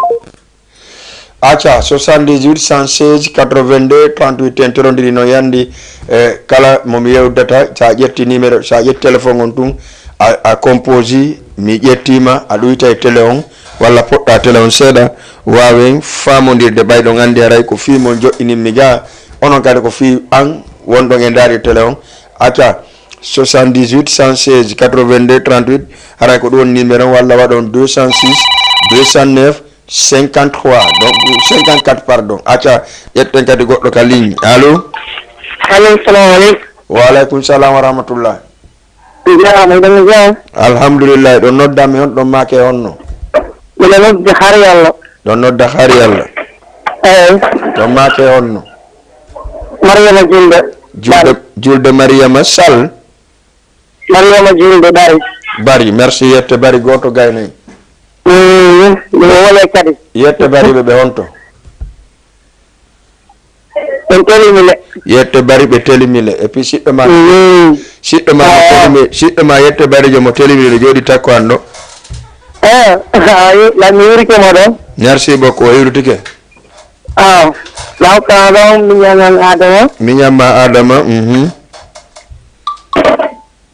Acca, soixante-dix-huit, cent seize, quatre-vingt-deux, trente-huit, en torondiri no yandi, eh, kala mo mi yewdata, sa ƴetti numéro, sa ƴetti téléphone on tun, a, a composé, mi ƴettima, a ɗuyta e télé on, walla poɗɗa télé on seeɗa, waawen faamondirde, ɓay ɗon andi haray ko fii mon joɗɗinimmi ga, onon kadi ko fii an wonɗon e ndaari télé on. Acca, soixante-dix-huit, cent seize, quatre-vingt-deux, trente-huit, haray ko ɗum woni numéro on, walla waɗon deux cent six, deux cent neuf, cinquante-trois, donc cinquante-quatre, pardon. Acca, ƴetten kadi goɗɗo ka ligne. Allo? Allo, salamu aleykum. Wa aleykum salam wa rahmatullah. Mi jaaraama, hiɗon mi jaaraama. Alhamdulillah, ɗon nodda mi on, ɗon maake honno? Miɗo nodda Har Yalla. Ɗon nodda Har Yalla. Eyi. Ɗon maake honno? Mariama Julde. Julde, Julde Mariama Sall. Mariama Julde Bari. Bari, merci, yette Bari gooto gayno en. Mm, miɗo wole kadi. Yette Bari ɓe, ɓe honto? En telimile. Yette Bari ɓe telimile. Et puis siɗɗo ma, mm, siɗɗo ma mo, ah, telimi-, siɗɗo ma yette Bari jo mo telimile jooɗi takko an ɗo. Eh, ayi, la mi yurike mo ɗo. Merci beaucoup, o yurtike. Ah, law ka ɗo mi ñaman Adama. Mi ñamma Adama, mhm.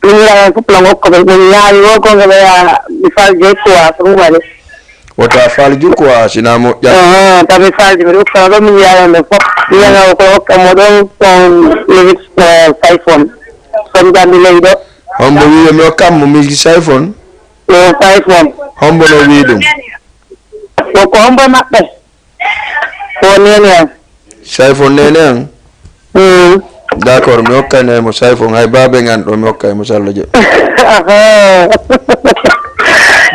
Miñiraaɓe fof lan hokka ɓe, ɓe ñaawi woo ko ɓe yaa mi falje quoi, ko ɗum waɗi. Wota falju quoi, sina moƴƴa. Ahan, tawi mi falji, miɗo ukkana ɗon miñiraaɓe ɓe fof. Miñiraaɓe ko hokka mo ɗon, son Lewis, eh, Sayfon. Son Jambi ley ɗo. Hombo wi'i yo mi hokkan mo Milki Sayfon? Yo Sayfon. Hombo no wi'i ɗum? Ko, ko hombo e maɓɓe? Ko neene an. Sayfo neene an? Mm. D'accord, mi hokkay mo Sayfo, hay baaben an ɗo, mi hokkay mo salla je. Aha.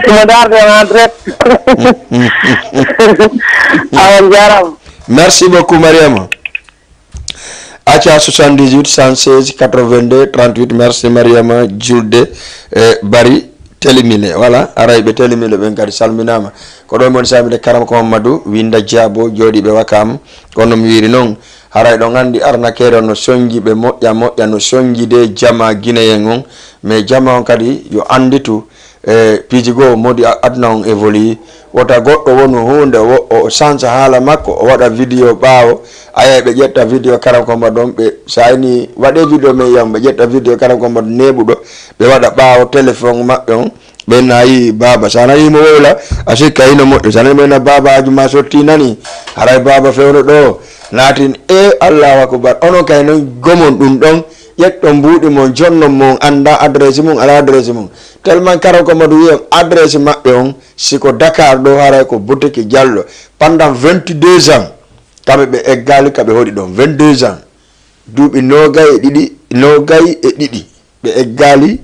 Mo darde en en direct. Mm, mm, mm, mm, mm. Awa, on jaaraama. Merci beaucoup, Mariama. Acca, soixante-dix-huit, cent seize, quatre-vingt-deux, trente-huit. Merci, Mariama Julde, eh, Bari. Telimile, voilà, arayɓe Telimile ɓen kadi salminaama. Ko ɗon woni salminde Karamoko Mamadou Winda Diabo, jooɗiiɓe Wakam. Kono mi wiiri non, haray ɗon anndi arnakeere on no sonji ɓe moƴƴa moƴƴa, no sonji de jama Gineyen on. Mais jama on kadi yo annditu, e piiji goo modi a-, aduna on évolue. Wota goɗɗo wonu huunde, o, o sansa haala makko, o waɗa vidéo ɓaawo, a yahay ɓe ƴetta vidéo Karamoko Mamadou on, ɓe, sa ini waɗe vidéo men yiyam, ɓe ƴetta vidéo Karamoko Mamadou neeɓuɗo, ɓe waɗa ɓaawo téléphone maɓɓe on, ɓen na yii baaba. Sa nanii mo wowla, a sikka hino moƴƴo. Sa nanii mo ina baaba, haaju ma sotti nani. Haray baaba fewno ɗo. Naatin, e Allahu Akbar. Onon kay non gomon ɗum ɗon. Ƴetton mbuuɗi mon, jonnon mon, annda adresse mum, ala adresse mum. Tellement Karamoko Mamadou wi'i on adresse maɓɓe on, si ko Dakar ɗo, haray ko Boutique Diallo. Pendant vingt-deux ans, kamɓe ɓe eggaali ka ɓe hoɗi ɗon. Vingt-deux ans. Duuɓi noogay e ɗiɗi, noogay e ɗiɗi. Ɓe eggaali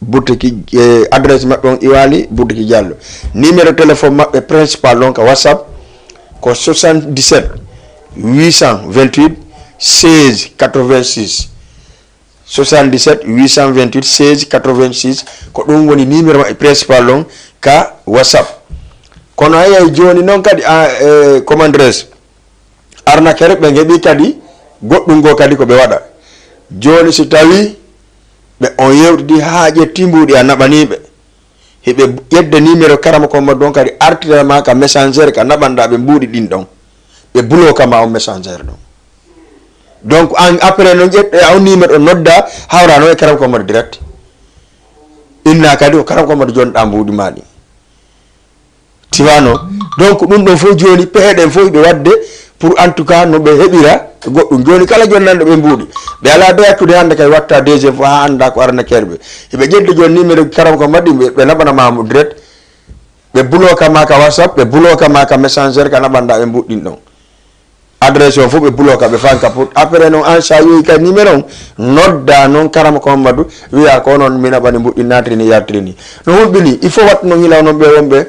Butiki, eh, adresse maɓɓe on iwaali Butiki Diallo. Numéro téléphone maɓɓe principal on ka WhatsApp ko soixante-dix-sept huit cent vingt-huit seize quatre-vingt-six. Soixante-dix-sept huit cent vingt-huit seize quatre-vingt-six, ko ɗum woni numéro maɓɓe principal on ka WhatsApp. Kono a yiyay jooni non kadi, a, eh, comment dirais-je, arnaqueur ɓe heɓi kadi goɗɗum goo kadi ko ɓe waɗa. Jooni si tawii ɓe on yewtidi haa ƴetti mbuuɗi a naɓanii ɓe, hiɓe ƴedde numéro Karamoko Mamadou on kadi artira ma ka messenger ka naɓanɗaa ɓe mbuuɗi ɗin ɗon. Ɓe bloka ma on messenger ɗon. Donc an après non ƴette a on numéro ɗon nodda hawra non e Karamoko Mamadou direct. Inna kadi ko Karamoko Mamadou jonɗaa mbuuɗi ma ɗin. Siwano. Donc, ɗum ɗon fof jooni, pehe ɗen fof ɓe waɗde pour, en tout cas, no ɓe heɓira goɗɗum. Jooni, kala jonnanɗo ɓe mbuuɗi, ɓe alaa de yattude hannde kay watta deuxième fois haa annda ko arnaqueur ɓe. Hiɓe ƴetta jooni numéro karam ko maɗɗi, ɓe, ɓe naɓana ma mo direct. Ɓe bloka ma ka WhatsApp, ɓe bloka ma ka Messenger, ka naɓanɗa ɓe mbuuɗi ɗin ɗon. Adresse on fof ɓe bloka, ɓe fanka pour. Après non, an sa yehi ka numéro on, nodda non karama ko Mamadou, wiya ko onon mi naɓani mbuuɗi naatiri ni, yaltiri ni. No hulɓini, il faut wattu non hila onon ɓe wonɓe,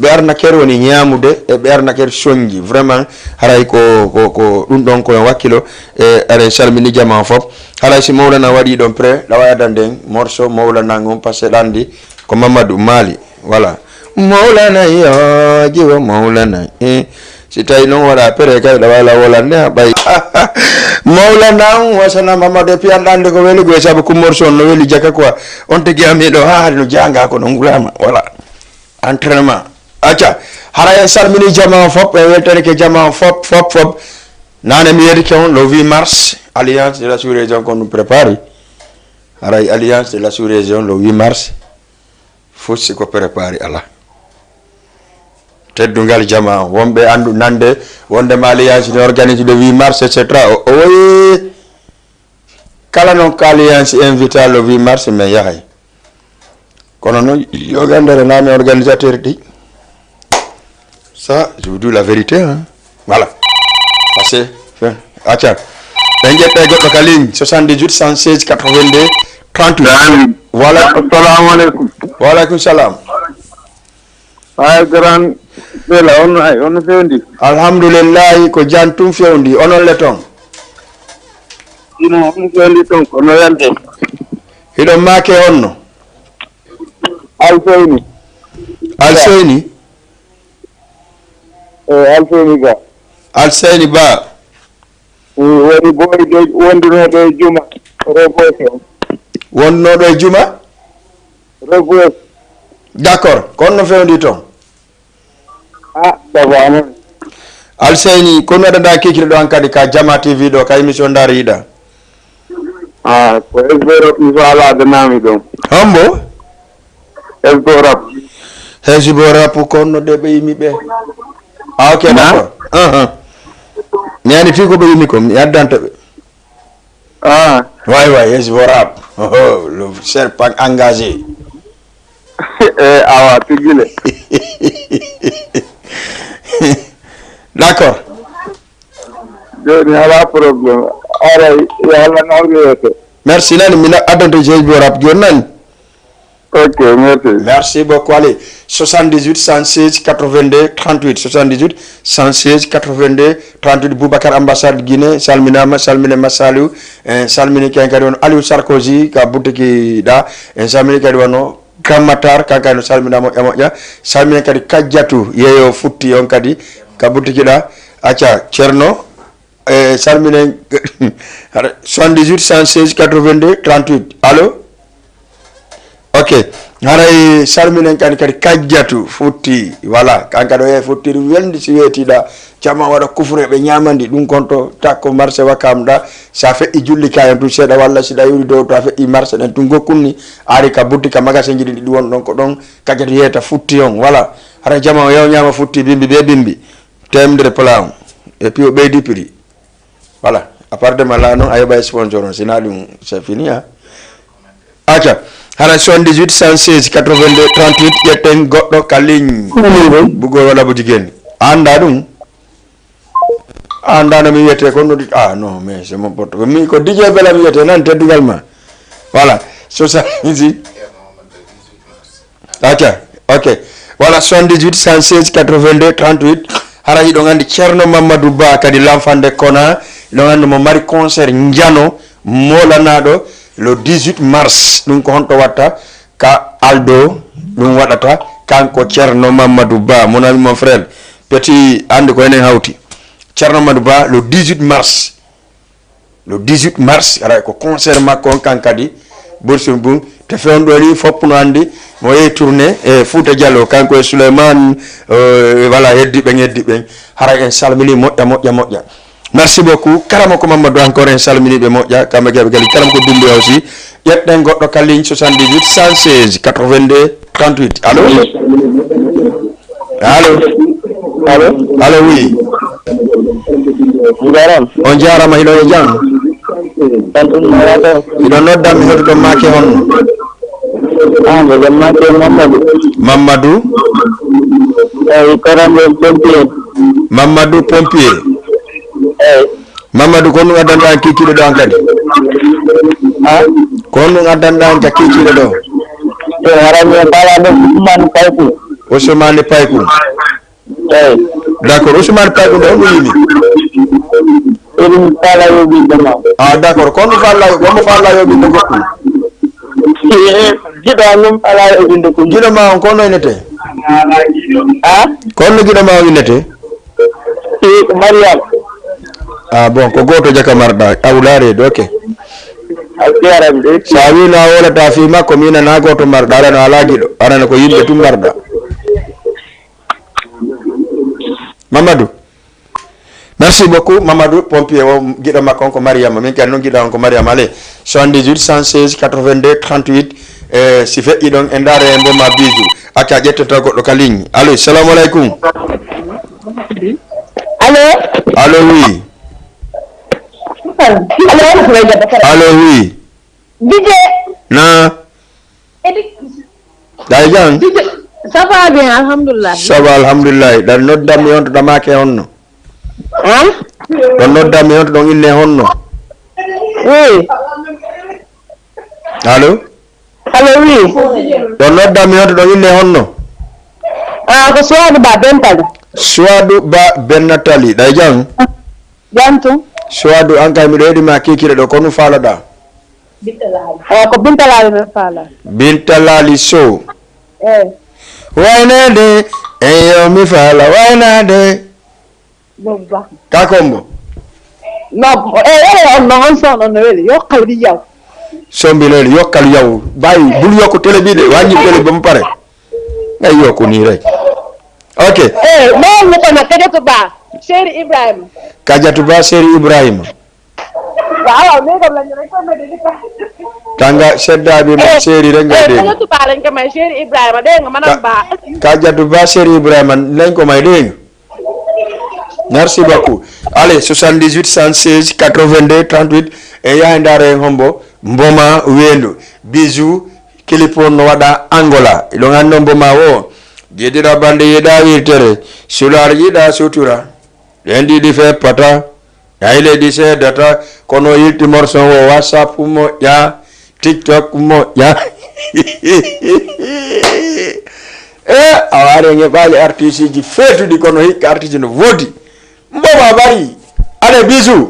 ɓe arnaqueur woni ñaamude, e ɓe arnaqueur sonji. Vraiment, haray ko, ko, ko ɗum ɗon ko en wakkilo, e aɗen salmini jama on fof. Haray si Mawlana waɗi ɗon prêt, ɗawa adanden morceau Mawlana on, parce que ɗandi ko Mamadou Mali. Voilà. Mawlana yo, jiwo Mawlana. Eh. Si tawi non waɗa prêt kay ɗa wala wolande ha ɓay. Mawlana on wasana Mamadou, et puis an ɗande ko weli goy sabu ko morceau on no weli jaka quoi. On tigi ami ɗo ha hari no janga ko no ngulama. Voilà. Entraînement. Acca. Hara en salmini jama on fop, en weltanike jama on fop, fop, fop. Nane mi yedike on le huit mars, Alliance de la Sous-Région ko ɗum prépari. Haray Alliance de la Sous-Région le huit mars. Fof si ko prépari alaa. Teddungal jama on. Wonɓe anndu nande wonde ma Alliance ne organise le huit mars, et cetera. O, o woyi kala non ko Alliance invita le huit mars, min yahay. Kono non, yo gandere na mi organisateur ɗi. Ça, je vous dis la vérité, hein. Voilà. Parce que, hein, acca. En ƴetta e goɗɗo ka ligne, soixante-dix-huit, cent seize, quatre-vingt-deux, trente-huit. Salam. Voilà. Assalamu alaikum. Wa alaikum salam. Ay, grand Bella, on, ay, on fewndi. Alhamdulillahi, ko jan tum fewndi. Onon le ton? Ino, on fewndi ton, ko no yande? Hiɗon maake honno? Alfayni. Alseyni? Eh, Alfayni Ba. Alseyni Ba. Eh, woni boy de, wondunooɗo e Juma, Rebus o. Wondunooɗo e Juma? Rebus. D'accord, ko honno fewndi ton? Ah, tabaama. Alseyni, ko mi waɗanɗaa kiikiiɗe ɗo an kadi ka Jama T V ɗo, ka émission Ndaari Yiɗa? Ah, ko S B Rap mi faalaade naami ɗon. Hombo? S B Rap. Hezbo Rap, ko honno de ɓe yimi ɓe? Ah, ok, na? D'accord. Uh-huh. Mi andi fii ko ɓe yimi ko, mi addanta ɓe. Ah. Way, way, Hezbo Rap. Oh, oh, le serpent engagé. Eh, awa, tigi le. D'accord. Jooni alaa problème. Aray, yo Allah nawru yeeso. Merci, nani, mina addante Hezbo Rap, jooni nani? Ok, merci. Merci beaucoup, allez. Soixante-dix-huit, cent seize, quatre-vingt-deux, trente-huit. Soixante-dix-huit, cent seize, quatre-vingt-deux, trente-huit. Boubacar Ambassade Guinée, salminaama, salmine Massaliou. En salmini ken kadi on Aliou Sarkozy, ka butiki ɗa. En salmini kadi wano Grand Matar, kanka no salmina moƴƴa moƴƴa. Salminen kadi Kajjatu, yeeyo futti on kadi, ka butiki ɗa. Acca, Cerno, e salminen, soixante-dix-huit, cent seize, quatre-vingt-deux, trente-huit. Allo? Ok. Haray salminen kadi, kadi Kajjatu futti, voilà. Kanka ɗo yeeyo futtiri welndi si weetiɗa. Jama waɗa kufre ɓe ñamandi ɗum kon to takko marché Wakam ɗa. Sa feƴƴi julli kayan tun seeɗa walla si ɗa yuri dow to a feƴƴi marché ɗen tun gokkun ni. Ari ka butti ka magasin ji ɗin ɗi won ɗon ko ɗon. Kajjatu yeeta futti on, voilà. Hara jama o yaw ñaama futti bimbi be bimbi. Temdere pala on. Et puis o ɓeydi prix. Voilà. À part de mala non, a yoɓa sponsor on. Sina ɗum, c'est fini, hein. Acca. Hara soixante-dix-huit, cent seize, quatre-vingt-deux, trente-huit, ƴetten goɗɗo ka ligne. Bugol wala bu jigéen. Anda ɗum? Anda no mi wiyete ko noddi. Ah, non, mais c'est mon pote. Mi ko D J Bella mi wiyete nan teddugal ma. Voilà. Soixante-dix. Acca, ok. Voilà, soixante-dix-huit, cent seize, quatre-vingt-deux, trente-huit. Hara hiɗon anndi Ceerno Mamadou Ba kadi, l'enfant de Kona. Hiɗon anndi mo mari concert njano molanaaɗo le dix-huit mars. Ɗum ko honto watta ka Aldo? Ɗum waɗata kanko Ceerno Mamadou Ba, mon ami, mon frère. Petit, anndi ko enen hawti. Ceerno Mamadou Ba, le dix-huit mars. Le dix-huit mars, aray ko concert makko on kan kadi, Bursun Bun, te fewndo ni fopp no anndi, mo yehi tournée e Fouta Diallo, kanko e Souleymane, euh, voilà, heddi ɓen, heddi ɓen. Haray en salmini moƴƴa, moƴƴa, moƴƴa. Merci beaucoup. Karamo ko Mamadou encore, en salmini ɓe moƴƴa, kamɓe gaɓe gali. Karamo ko Dumbuya aussi. Ƴetten goɗɗo ka ligne soixante-dix-huit, cent seize, quatre-vingt-deux, trente-huit. Allô? Allo. Allo. Allo, oui. Njaram. On jaarama, hiɗon e jam? Tan ɗum nana ɗo. Hiɗon noddan mi, hoto ɗon maake honno? Ah, mi ɗon maake Mamadou. Mamadou? Eyi, kono mi pompier. Mamadou pompier. Eyi. Mamadou, ko honɗum addanɗaa en kiikiiɗe ɗo an kadi? Ha? Ko honɗum addanɗaa en ka kiikiiɗe ɗo? E, haray mi faala ɗo Ousmane Payku. Ousmane Payku. Eyi. D'accord, Ousmane Payku ɗo, honɗum yimi? Eɗum faala yo ɓiɗɗo ma. Ah, d'accord, ko honɗum faala, ko honɗum faala yo ɓiɗɗo goɗɗum? Eh, giɗo an ɗum faala yo ɓiɗɗo goɗɗum. Giɗo ma on, ko honno innete? Ha? Ko honno giɗo ma on innete? Eh, Mariam. Ah, bon, ko gooto jaka marɗa, a wulaare de, ok. A jaaraama de. Sa wii na a wowlata fii makko, mi nana gooto marɗa, aɗa no alaa giɗo, aɗa no ko yimɓe tun marɗa. Mamadou. Merci beaucoup, Mamadou, pompier o, giɗo makko on ko Mariama, min kadi non giɗo an ko Mariama, allez, soixante-dix-huit, cent seize, quatre-vingt-deux, trente-huit, eh, si feƴƴi ɗon, en ndaara e mbo ma bijou, acca ƴetten taw goɗɗo ka ligne. Allo, salamu aleykum. Allo? Allo, oui. Allo? Allo, oui. Dj. Na. Edi. Ɗa e jam? Dj. Ça va bien, alhamdulillah. Ça va, alhamdulillah. Ɗan noddan mi on to ɗamaake honno? Hein? Ɗon noddan mi on to ɗon inne honno? Oui. Allo? Allo, oui. Ɗon noddan mi on to ɗon inne honno? Ah, ko Suwadu Ba Bentali. Suwadu Ba Bennatali, ɗa e jam? Jam tun. Suwadu, an kay miɗo heɗi ma kiikiiɗe ɗo, ko honɗum faalaɗaa? Ah, ko Binta Laali mi faala. Binta Laali Sow. Eh. Waynaade, eyo, mi faala waynaade. Bobba. Ka kombo. No, eh, eh, on no, on son, on no weli. Yokkal di yaw. Sombi leli, yokkal yaw. Bayi, bul yokku télé bi de, wàññi télé ba mu pare. Ngay yokku nii rek. Ok. Eh, non, mu ko na Kadiatou Ba, Chéri Ibrahima. Kadiatou Ba, Chéri Ibrahima. Waaw, waaw, léegi am lañu rek ko mede ni ka. Tanga sedda bi mo Eh, Chéri rek nga eh, dégg. Kadiatou Ba lañ ko may, Chéri Ibrahima, dégg nga, madame Ka-, Ba. Kadiatou Ba, Chéri Ibrahima lañ ko may, dégg nga. Merci beaucoup. Allez, soixante-dix-huit, cent seize, quatre-vingt-deux, trente-huit. E yahay ndaaro en hombo, Mboma Wendo, Bijou, clip on no waɗa Angola. Iɗon anndi on Mboma o, jiɗira bande yiɗa wirtere, sulaar yiɗa sutura. Ɗen ɗiɗi feppata, hay leydi seedata, kono yilti morson o, WhatsApp moƴƴa, TikTok moƴƴa. E, a waare nge ɓaali artiste ji feetuɗi, kono hikka artiste no vodi. Mboma bari, allez, bisous.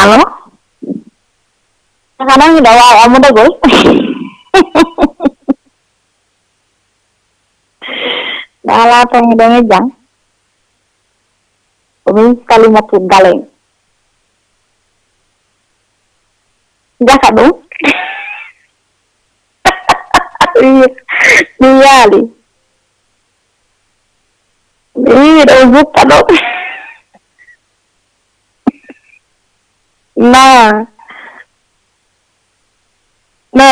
Allo? Xanaa miɗo waawi ammudagol? Ɗa alaa tan hiɗen e jam. Ko min Salimatu Galen. Jaka ɗum. Mi yaali. Mi wiwi ɗo jukka ɗo. Na. Ne.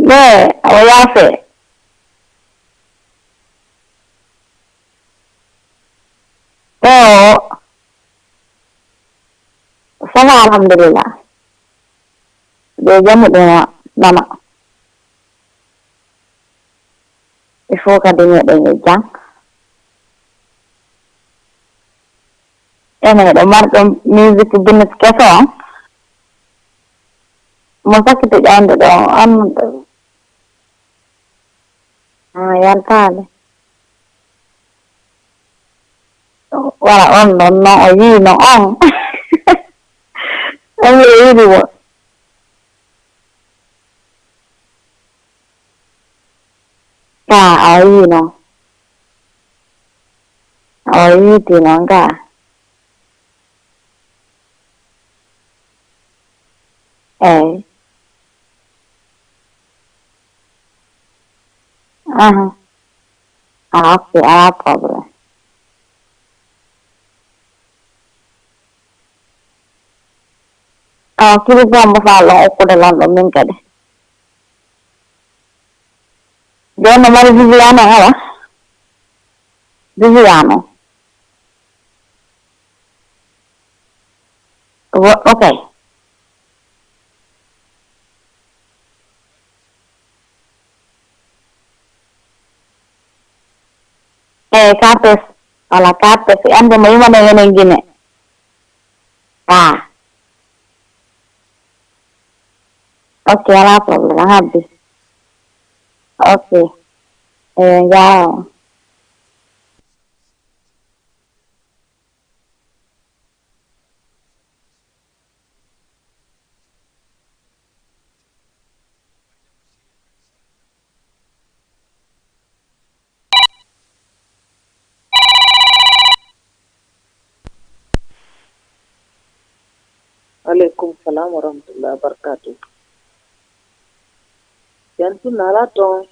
Ne. Awa yaafe. Ɗo. Ça va, alhamdulillah. Ɓe jamu ɗum nama. Il faut kadi meɗen e jam. Enen ɗo marɗo musique business keso on. Mo sakkiti ƴande ɗo on. Ah, yaltaade. Wala on ɗon non o yiino on. On yo yiɗi mo. Ka a yiino. O yiiti non ka. Eyi. Aha. Ah, ok, alaa problème. Ah, kili Bamba Fall on okkude lan ɗon min kadi. Jooni no mari Viviane on, awa. Viviane on. Wo-, ok. Eh, Kapes. Wala Kapes. Ande mo yimane yenen Gine. Ah. Ok, alaa problème. A habbi. Ok. Eh, jaawa. Aleykum salaam wa rahmatullahi wa barakaatuh. Jantu nala ton.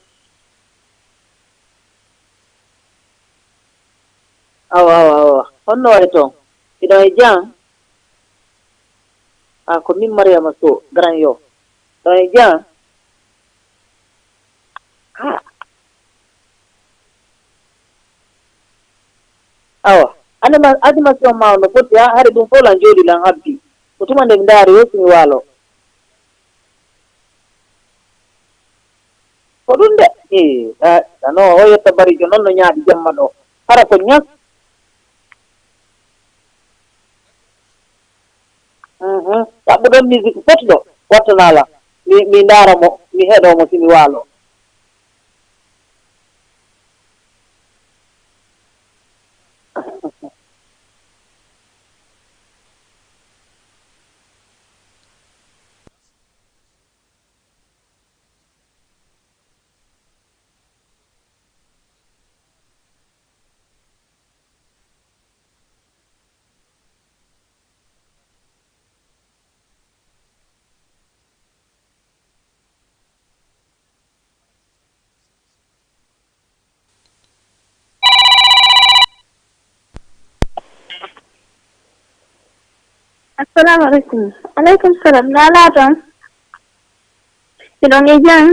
Awa, awa, awa. Honno wa'i ton? Hiɗon e jam? A, ko min Mariama Sow, Grand Yoff. Hiɗon e jam? Ha. Awa. Anima-, animation ma on no foti, ha, hari ɗum fof lan jooɗi lan habbi. Ko tuma nde mi ndaari, o si mi waalo. Ko ɗum de. Ee, a, a, no, o yetta Barijo, non no ñaaɗi jamma ɗo. Hara ko ñas. Mhm. Ɗaɓɓuɗon musique foti ɗo, wattanaa lan. Mi, mi ndaara mo, mi heɗoo mo si mi waalo. Assalamu aleykum. Aleykum salam. Naalaa tan? Hiɗon e jam?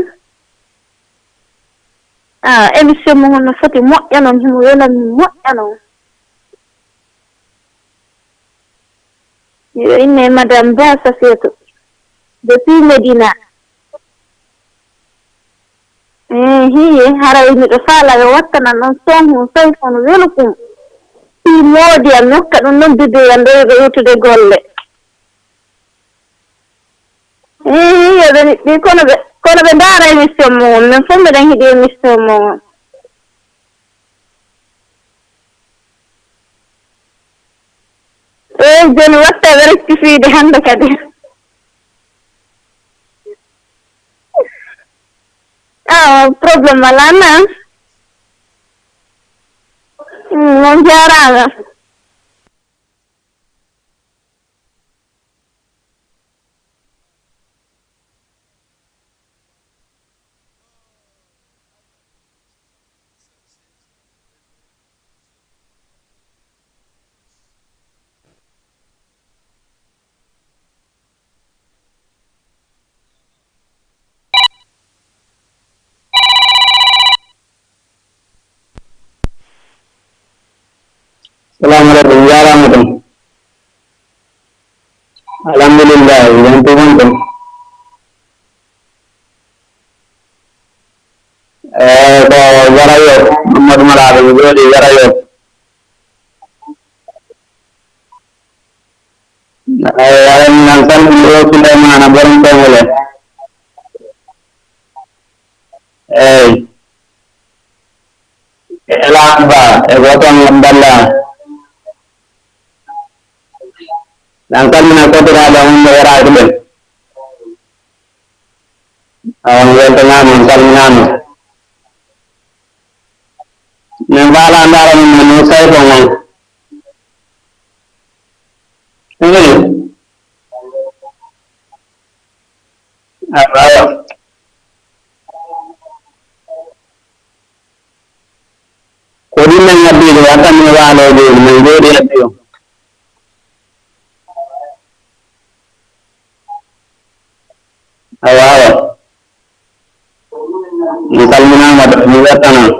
Ah, émission mo no foti moƴƴa non, himo wela min moƴƴa non. Miɗo inne Madame Ba Safietou, depuis Médina. Eh, hiye, haray miɗo faala yo wattanan on son hun, son hun welukum. Fii moodi am, mi hokka ɗum non bébé am, ɓeydo yewtude golle. Eh, hiye, ɓe, ɓe, kono ɓe, kono ɓe ndaara émission mon on, min fof miɗen hiɗi émission mon on. Eey, Jooni watta ɓe rectifiede hannde kadi. Ah, problème alaa na? Mm, on jaaraama. Salaamu aleykum, jaaraama ton. Alhamdulillahi, jam tigi woni ton. Eh, ko Yarayo, Mamadou Malaaɗo, mi jooɗii Yarayo. Eh, aɗa anndi nan salmini o Suleymaana borom Koŋole. Eey. E Elhadj Ba, e Goton Abdallah. Nan salmina koddiraaɓe am wonɓe Yarayo ɓen. Awa, mi weltanaama, mi salminaama. Min faalaa ndaara min no Saifo ngon. Eey. Awa, awa. Ko ɗin men addi ɗo, aɗa anndi waalooɓe, men jooɗii addi o. Awa, awa. Mi salminaama, mi weltanaama.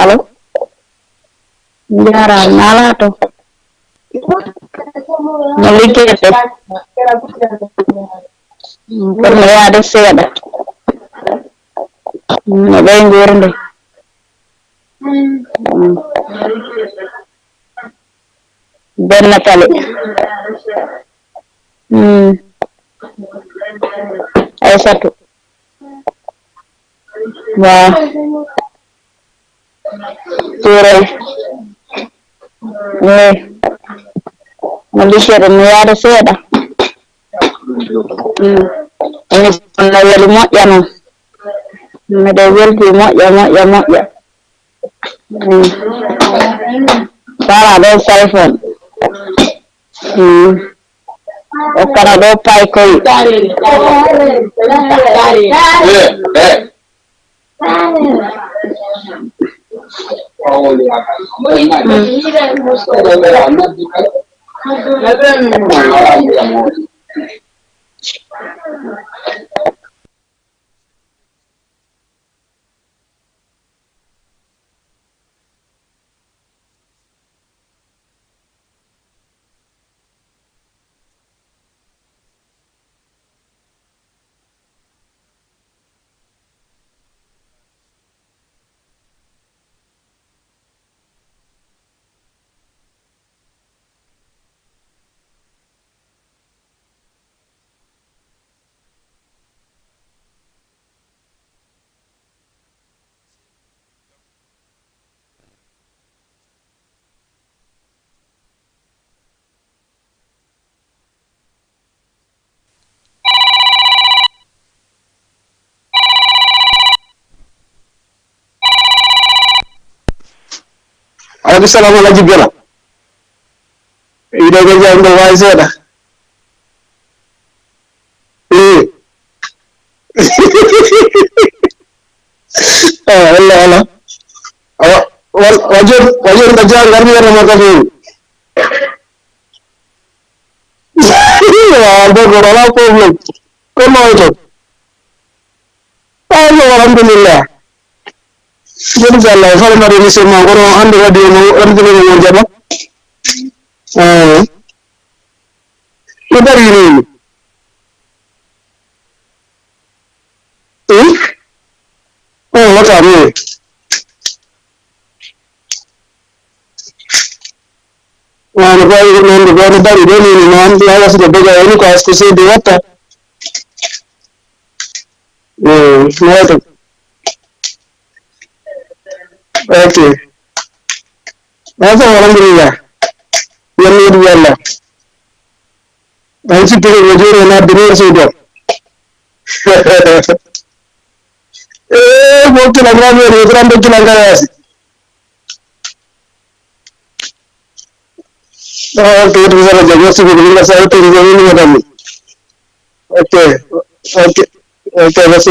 Allo? Njaaraama, naalaa to? No liggeyɗe? Mm, kono no yaade seeɗa. Mm, no ɓeynguure nde? Mm. Benna Tali. Mm. Aysatu. Waaw. Tuure. Eh. No liggeyɗe no yaade seeɗa. Mm. Emission no weli moƴƴa non. Miɗo weltii moƴƴa, moƴƴa, moƴƴa. Mm. Sara ɗo Saifo. Mm. O kana ɗo paykoy. Aleykum salaam, Alhaji Bela. Yiɗo ko jam ɗo waawi seeɗa. Eh. Ah, walla, walla. Awa, wal-, wa jon-, wa jon ka jaa ngarmi wona ma ka feewi. Waaw, d'accord, wala problème. Ko mawɗo. Aywa, alhamdulillah. Joni ko Allah, fare mbaɗi émission ma, kono hannde radio mo, radio mo jaɓa. Eh. No dari ni. Hmm? Oh, wata mo. Wano ko ayi ko non ko no dari de ni no an ya wasu da daga wani ko asko sai da wata. Eh, no wata. Okay. Wata alhamdulillah. Yalla yalla. An si pere wajere na dine so do. Eh, mo kila ngam wajere ran do kila ngam yasi. Ah, ok, itu bisa saja. Merci beaucoup. Ini saya itu bisa ini madam. Ok, ok, ok, merci.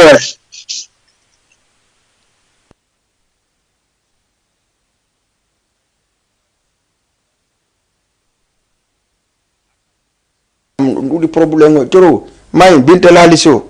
Ɗum ɗuuɗi problème o coro may Binta Laali Sow.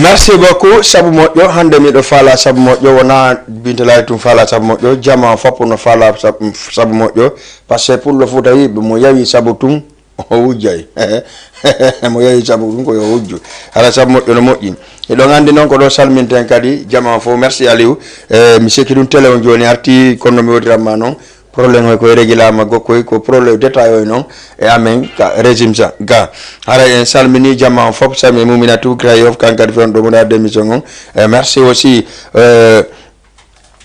Merci beaucoup, sabu moƴƴo. Hannde miɗo faala sabu moƴƴo, wonaa Binta Laay tun faala sabu moƴƴo, jamaa fof no faala sabu, sabu moƴƴo. Parce que pullo fuutayiiɓe, mo yawi sabu tun, o wujjay. Mo yawi sabu tun ko yo wujju. Hara sabu moƴƴo no moƴƴi. Hiɗon anndi noon ko ɗo salminten kadi jamaa fof. Merci Aliou. Eh, mi sikki ɗum télé on jooni arti, kono no mi wodiran ma noon. Problème o ko e regilaama gokkoy, ko problème détail o noon e amen ka régime sa ga. Haray en salmini jamaa on fof, salmini Muminatu Grand Yoff, kan kadi fewndo ɗo mo ndaarde émission on. E merci aussi, euh,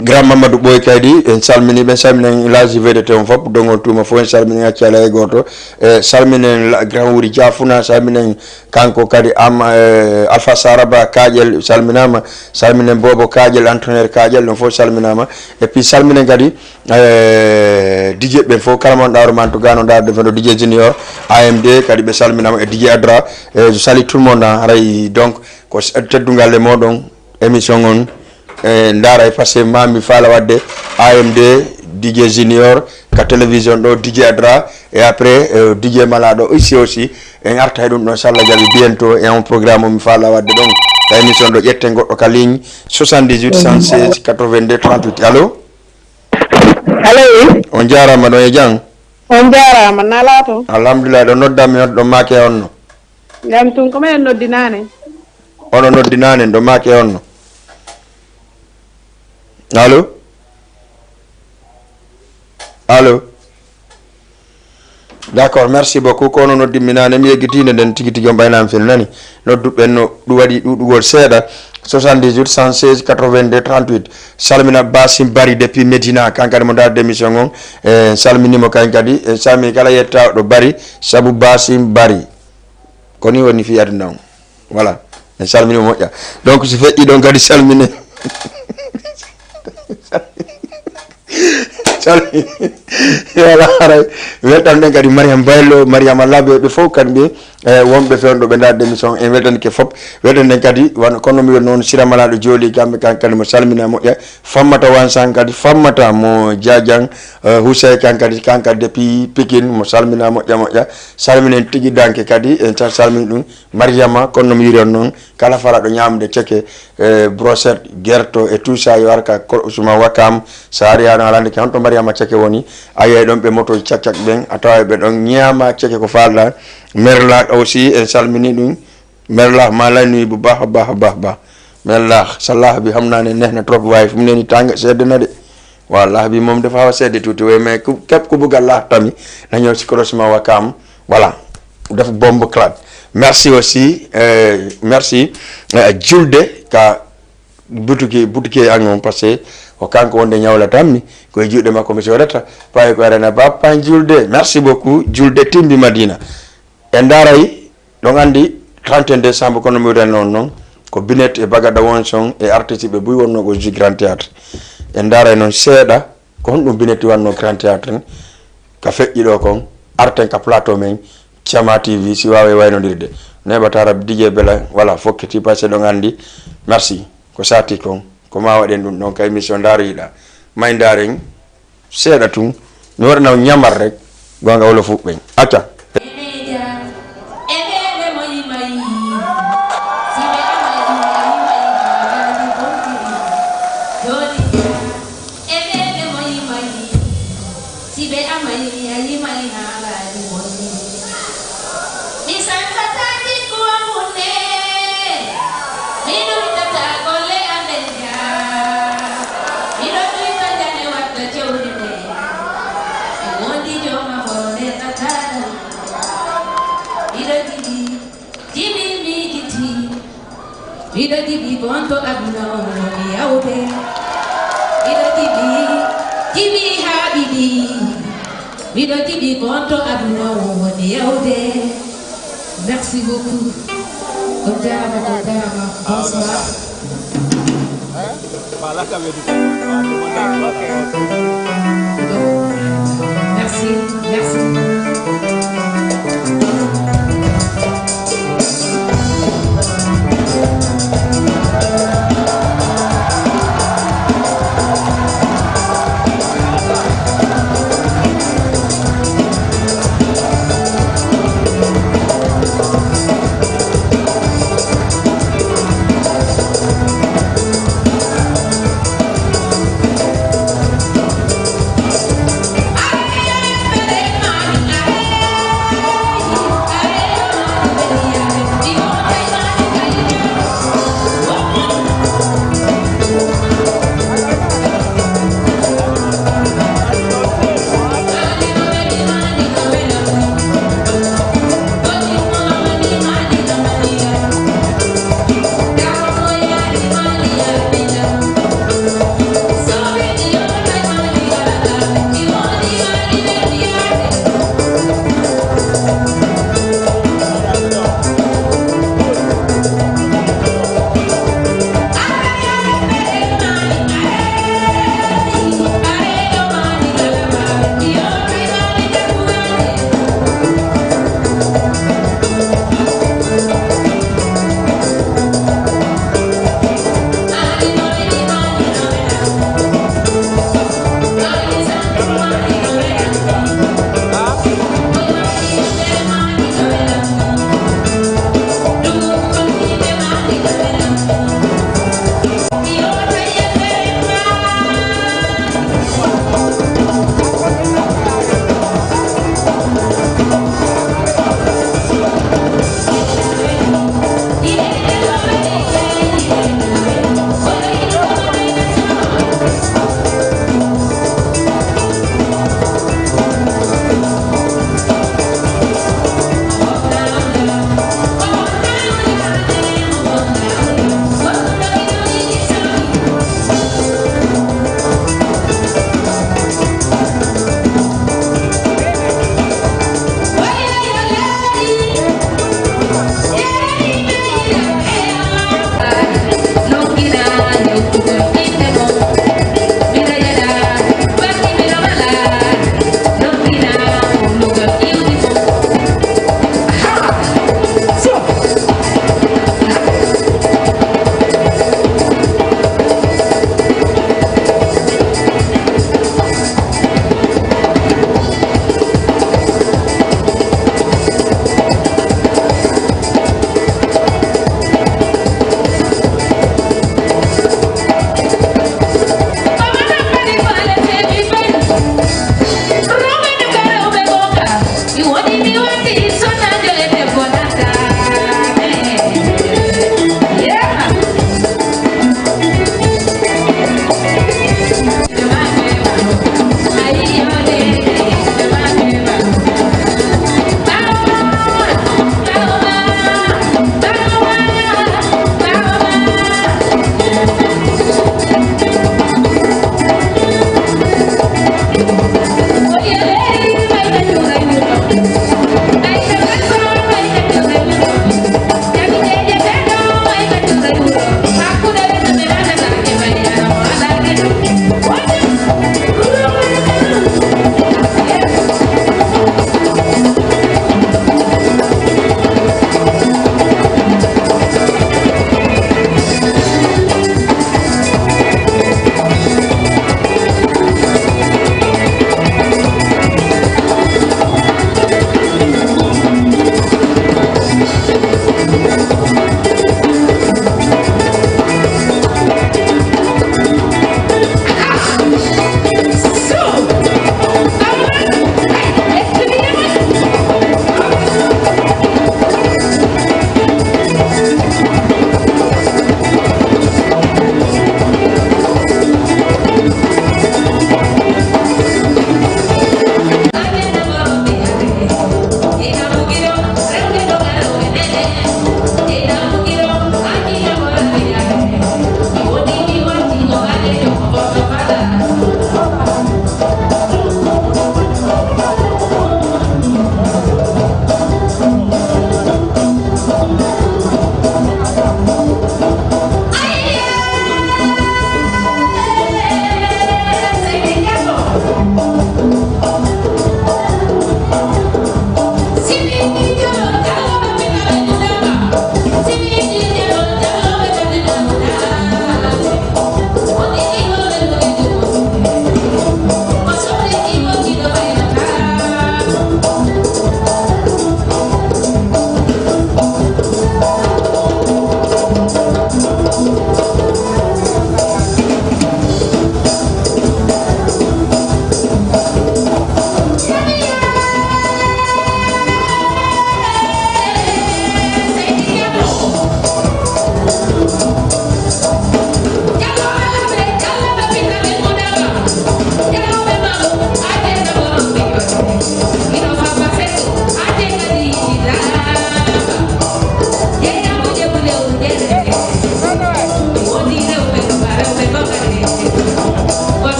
Grand Mamadou Boy kadi, en salmini ɓe, en salmini la J V D T on fof, Dongon Tuuma fof, en salmini acca alaa e gooto. E salminen la Grand Wuri Jafuna, salminen kanko kadi am, eh, Alpha Saraba Kaƴel, salminaama, salminen Bobo Kaƴel, entraîneur Kaƴel, ɗon fof salminaama. Et puis salminen kadi, eh, D J ɓen fof, kala mo on ɗaaro man to gano ndaarde fewndo D J Junior, A M D, kadi ɓe salminaama, e D J Adra, eh, je salue tout le monde, hein, haray donc, ko s-, teddungal e mooɗon, émission on, eh, ndaaray, parce que ma mi faala wadde A M D, D J Junior, ka télévision ɗo, D J Adra, et après, eh, D J Malaaɗo, ici aussi, en arta e ɗum ɗon, so Allah jaɓi, bientôt, e on programme mi faala wadde ɗon, ka émission ɗo, ƴetten goɗɗo ka ligne, soixante-dix-huit, cent seize, quatre-vingt-deux, trente-huit. Allô? Allo, wi? On jaaraama ɗon e jam. On jaaraama, nalaa to? Alhamdulillah, ɗo noddan mi, ɗo maake honno? Jam tun, ko men noddi naane? Ono noddi naane, ɗo maake honno? Allo? Allo? D'accord, merci beaucoup. Ko ono noddi mi naane, mi yeggitiinde nden tigi tigi on ɓaynaami fel nani. Nodduɓe no ɗum waɗi ɗuuɗugol seeɗa. Soixante-dix-huit, cent seize, quatre-vingt-deux, trente-huit. Salmina Basim Bari depuis Medina, kan kadi mo ndaarde émission on. Eh, salmini mo kan kadi. Eh, salmini kala yettaaɗo Bari, sabu Basim Bari. Ko ni woni fii aduna on. Voilà. En salmini mo moƴƴa. Donc, si feƴƴi ɗon kadi salmine. Salmini. Voilà, haray. Weltan ɗen kadi Mariam Baylo, Mariama Labe, ɓe fof kadi ɓe, eh, wonɓe fewndo ɓe ndaarde émission. En weltanike fof. Weltan ɗen kadi, wano kono mi woni noon, Sira Malaaɗo Jooli, kamɓe kan kadi mo salmina moƴƴa. Fammata Wansan kadi, Fammata mo Jaajan, eh, Husey kan kadi, kan kadi depuis Pikine, mo salmina moƴƴa moƴƴa. Salminen tigi danke kadi, en sa-, salmini ɗum. Mariama, kono no mi wiiri on noon, kala falaɗo ñaamde ceke, eh, brochette, gerto et tout ça, yo ar ka Kor Ousmane Wakam, sa ari hano alande ke honto Mariama ceke woni, a yiyay ɗon ɓe moto cak cak ɓen, a taway ɓe ɗon ñaama ceke ko falɗa. Merla aussi, en salmini ɗum. Merla, ma lay nuyu bu baax a baax a baax baax. Merla, sa laax bi xam naa ne neex na trop, waaye fu mu ne ni tàng sedd na de. Waaw, laax bi moom dafa xaw a sedd tuuti, waaye mais ku, képp ku bugg a laax tamit, na ñëw si Kor Ousmane Wakam. Voilà, def bombe clad. Merci aussi, euh, merci, euh, Julde ka butuki, butuki an on, parce que ko kanko wonde ñawla tammi, ko e juuɗe makko mi sodata, paye ko arana bappa Julde. Merci beaucoup, Julde Timbi Madina. En ndaaray, ɗon anndi trente et un décembre, kono mi wiran noon noon, ko Binet e Bagada Wonson e artiste ɓe buy wonnoo ko Grand Théâtre. En ndaaray noon seeɗa, ko honɗum Binet wannoo Grand Théâtre en? Ka feƴƴi ɗo kon, arten ka plateau men, Cama T V, si waawee waynondirde. Neeɓata Rabbi D J Bela, voilà, fokkiti, parce que ɗon anndi. Merci. Ko saati kon, ko ma waɗen ɗum ɗon ka émission Ndaaro Yiɗa. May ndaaren seeɗa tun, mi waɗana on ñamar rek, goonga wolof ɓen. Acca. Si ɓe amay, a yimay haalaaji bonni. Mi santataa jikku on hunde. Mi ɗuytataa golle an ɗen jaa. Miɗo ɗuyta jane wadda jowdi nde. Mi wondi jooma hoore tataani. Miɗo jiɗi Jibi miijiti, miɗo jibi bonto aduna on woni yawde. Miɗo jibi, jibi haaɓidi, miɗo jibi bonto aduna on woni yawde. Merci beaucoup. On jaaraama, on jaaraama. Bonsoir. Merci, merci.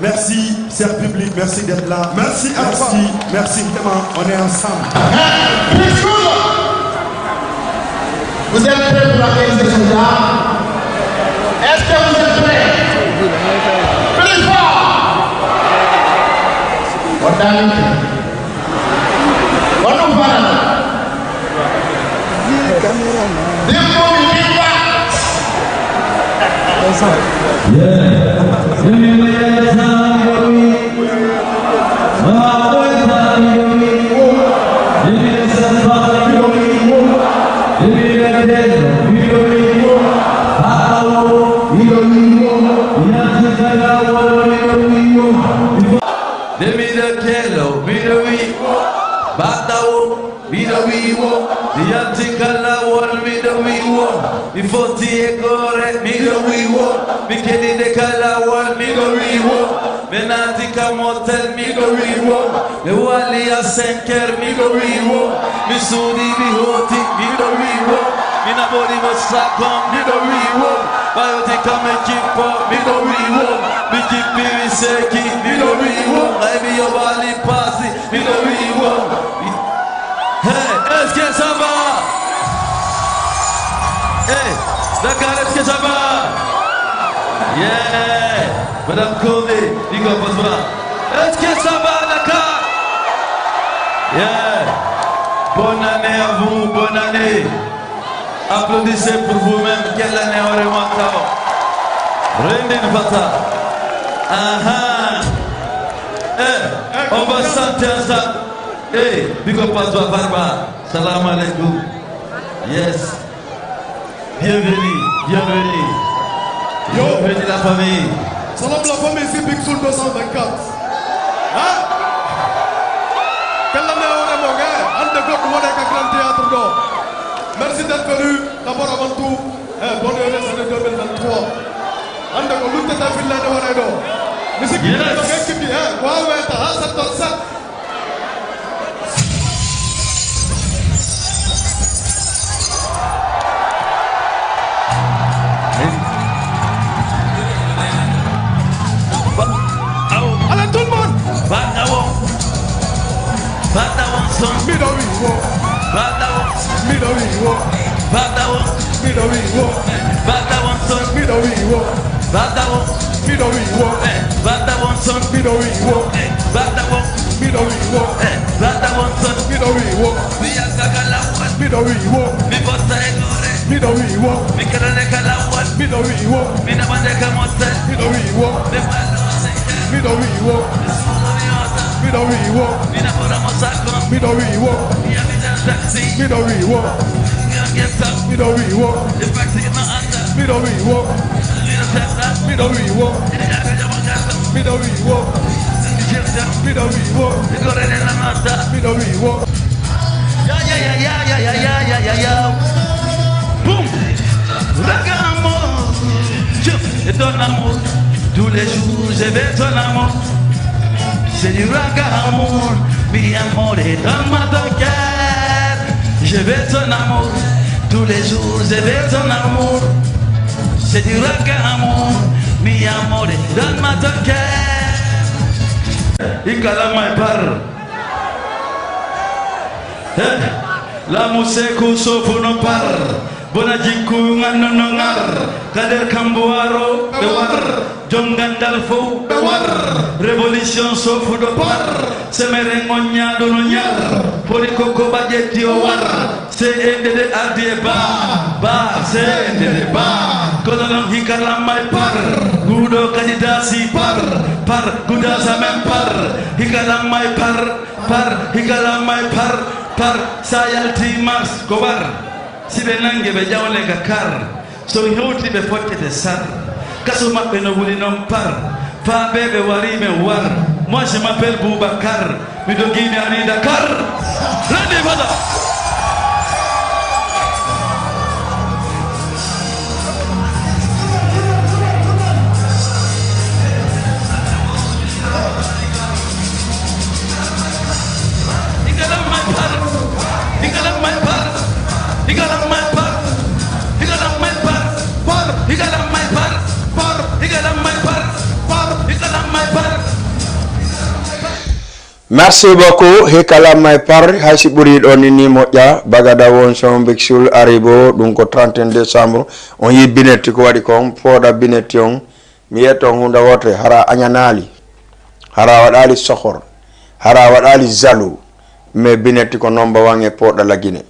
Merci, cher public, merci d'être là. Merci à toi. Merci, merci vraiment, on est ensemble. Vous êtes prêts pour accueillir ce soldats? Est-ce que vous êtes prêts? Plus fort! Kontaan nañ. Wano fana. Dimbo mi dimba. Demi de Kelo, mi do wi. Batawo, mi do wi wo. Mi yalti ka lawol, mi do wi wo. Mi foti e gore, mi do wi wo. Mi kedi de ka lawol, mi do wi wo. Mi nati ka motel, mi do wi wo. Mi wali a cinq heures, mi do wi wo. Mi sudi, mi hoti, mi do wi wo. Mi na bori mo sakon, mi do wi wo. Bayoti ka me kipo, mi do wi wo. Mi kipi mi seki, mi do wi wo. Ay mi yo bali pasi, mi do wi wo. Hey, est-ce que ça va? Hey, Dakar, est-ce que ça va? Yeah. Madame Condé, big up as well. Est-ce que ça va, Dakar? Yeah. Bonne année à vous, bonne année. Applaudissez pour vous-même. Quelle année on remonte. Rendez-nous pas ça. Ah ah. Eh, on va chanter ensemble. Hey, big up à toi, Barba. Salam alaikum. Yes. Bienvenue, bienvenue. Yo. Bienvenue la famille. Salam la famille, c'est Big Soul deux cent vingt-quatre. Hein? Quelle année on est mort, hein? Hannde goɗɗo waɗe ka Grand Théâtre ɗo. Merci d'être venu. D'abord, avant tout, eh, bonne heureuse année deux mille vingt-trois. Hannde ko luttata fillaade waɗa ɗo. Musique. Yes. Ɗo équipe, eh, ko haa weta, haa sept heures sept. Allez, tout le monde. Batawo. Batawo son. Mi do wi wo. Batawo. Mi do wi wo. Batawo. Mi do wi wo. Batawo son. Mi do wi wo. Batawo. Mi do wi wo. Eh, Batawo son. Mi do wi wo. Eh, Batawo. Mi do wi wo. Eh, Batawo son. Mi do wi wo. Mi yasa kala wan. Mi do wi wo. Mi bosa e gore. Mi do wi wo. Mi kala ne kala wan. Mi do wi wo. Mi na mande ka mosa. Mi do wi wo. Mi malo se. Mi do wi wo. Mi sulo mi osa. Mi do wi wo. Mi na bora mosa kon. Mi do wi wo. Mi ya mi dan taxi. Mi do wi wo. Mi ya mi dan taxi. Mi do wi wo. Mi do wi wo. Mi do wi wo. Mi do wi wo. Mi do wi wo. Mi do wi wo. Mi do wi wo. Ya, ya, ya. Boum. Raga amour. Je fais ton amour. Tous les jours, je vais ton amour. C'est du raga amour, mi amore, donne-moi ton cœur. Je veux ton amour, tous les jours, je veux ton amour. C'est du raga amour, mi amore, donne-moi ton cœur. Ikala mai par. Eh, la museku sofu no par. Bona jikku nganno no ngar. Kader kambuaro, ɓe war. Jom gandal fow ɓe war. Révolution sofuɗo par. Semere ŋoññaaɗo no ñar. Fori ko ko ɓaƴetti o war. C N D D ardi e ba. Ba C N D D ba. Kono non hika lammay par. Guuɗo kadi daasi par. Par gudasa men par. Hika lammay par. Par hika lammay par. Par sa yalti mars ko war. Si ɓe nange ɓe ƴawle ka kar. So hewti ɓe fokkete sar. Kaso maɓɓe no wuli non par. Faa ɓe ɓe wari men war. Moi je m'appelle Boubacar. Mi dogi mi ari Dakar. Ready, mother. Hika lammay par. Hika lammay par. Hika lammay par. Par. Hika lammay par. Par. Hika lammay par. Par. Hika Merci beaucoup. He kala may par, hay si ɓuri ɗon ni moƴƴa. Bagada won son Big Soul Aribo, ɗum ko trente et un décembre. On yi binetti ko waɗi kon, pooɗa binetti on. Mi yetto on huunde wootere, hara a añanaali, hara a waɗaali sohor, hara a waɗaali jaloux. Mais binetti ko number one e pooɗa la Guinée.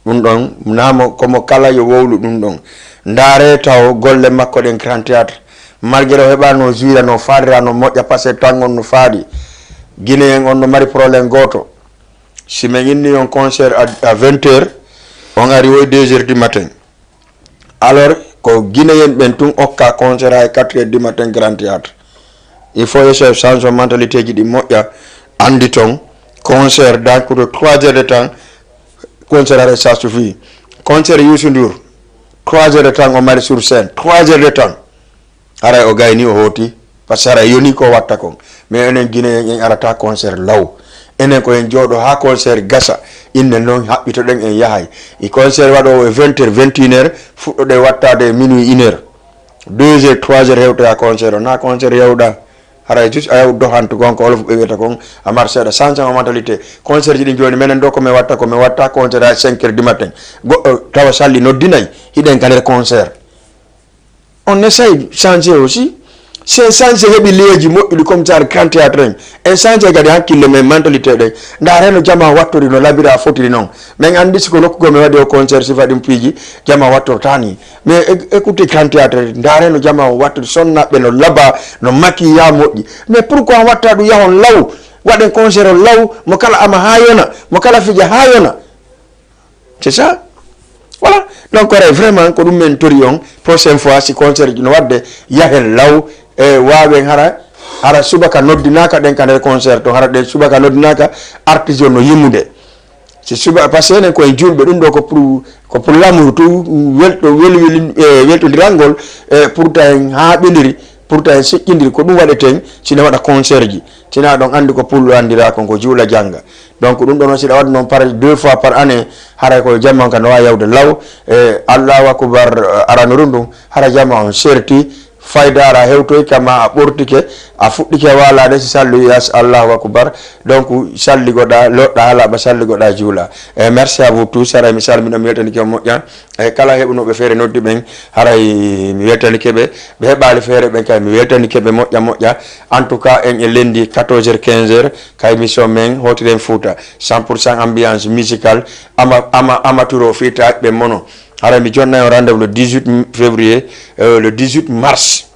Ɗum ɗon, naa mo, ko mo kala yo wowlu ɗum ɗon. Ndaaree taw golle makko ɗen Grand Théâtre. Malgré o heɓaano juira no faadira no moƴƴa, parce que tan on no faadi. Guinéen on no mari problème gooto. Si men inni on concert à, à vingt heures, on ari woy deux heures du matin. Alors, ko Guinéen ɓen tun okka concert hay quatre heures du matin Grand Théâtre. Il faut yo chef change mentalité ji ɗi moƴƴa, andi ton, concert dans de trois heures de temps, concert haray ça suffit. Concert Youssou Ndour, trois heures de temps o mari sur scène, trois heures de temps. Haray o gayni, o hooti, parce que haray yoni ko watta kon. Mais enen Guinéen en arata concert law. Enen ko en jooɗo haa concert gasa, innen non haɓɓitoɗen en yahay. E concert waɗoowo e vingt heures, vingt et une heures, fuɗɗoɗen wattaade e minuit, une heure. Deux heures, trois heures hewtoya concert o, na concert yawɗa. Haray juste a yaw dohantu kon ko Wolof ɓe wiyata kon, a mar seeɗa, change en mentalité. Concert ji ɗin jooni, menen ɗo ko men watta, ko men watta concert à cinq heures du matin. Goɗɗo tawa salli noddinay, hiɗen ka nder concert. On essaye changer aussi. Si en change heɓi lieuji moƴƴuɗi comme ça Grand Théâtre en, en change kadi hakkille men, mentalité ɗen. Ndaare no jamaa wattori, no labira fotiri non. Men andi si ko nokku goo men waɗi o concert, si faɗin piiji, jamaa wattortaa ni. Mais éc-, écoutez Grand Théâtre, ndaare no jamaa on wattori, sonnaɓe no laba, no makiya moƴƴi. Mais pourquoi watta ɗum yahon law, waɗen concert on law, mo kala ama haa yona, mo kala fija haa yona. C'est ça. Voilà. Donc, haray vraiment, ko ɗum men tori on. Prochaine fois, si concert no waɗde, yahen law, e waawen hara, hara subaka noddinaaka ɗen ka nder concert ton, hara ɗen subaka noddinaaka, artiste on no yimmude. Si suba, parce que enen ko en julɓe, ɗum ɗo ko pour, ko pour l'amour, tout welto, wel-, wel-, e weltondirangol, e pour tawen haaɓindiri, pour tawen siƴƴindiri, ko ɗum waɗeten, si no waɗa concert ji. Si na ɗon andi ko pullo andira kon ko juula janga. Donc, ɗum ɗon on, si ɗa waɗi non par deux fois par année, haray ko jamma on ka no waawi yawde law. E Allahu Akbar, eh, aranoru ndun, hara jamma on serti, fayda ara hewtoy kama a ɓortike, a fuɗɗike waalaade si sallu yas Allahu Akbar. Donc, salligoɗa, loɗɗa hala ɓa salligoɗa juula. E merci à vous tous, haray mi salmino, mi weltanike on moƴƴa. E kala heɓunooɓe feere noddi ɓen, haray mi weltanike ɓe, ɓe heɓaali feere ɓen kay mi weltanike ɓe moƴƴa moƴƴa. En tout cas, en e lundi quatorze heures, quinze heures, ka émission men Hootiren Fuuta, cent pour cent ambiance musicale, ama, ama, amaturo fii taƴɓe mono. Haray mi jonna on rendez-vous le dix-huit février, euh, le dix-huit mars.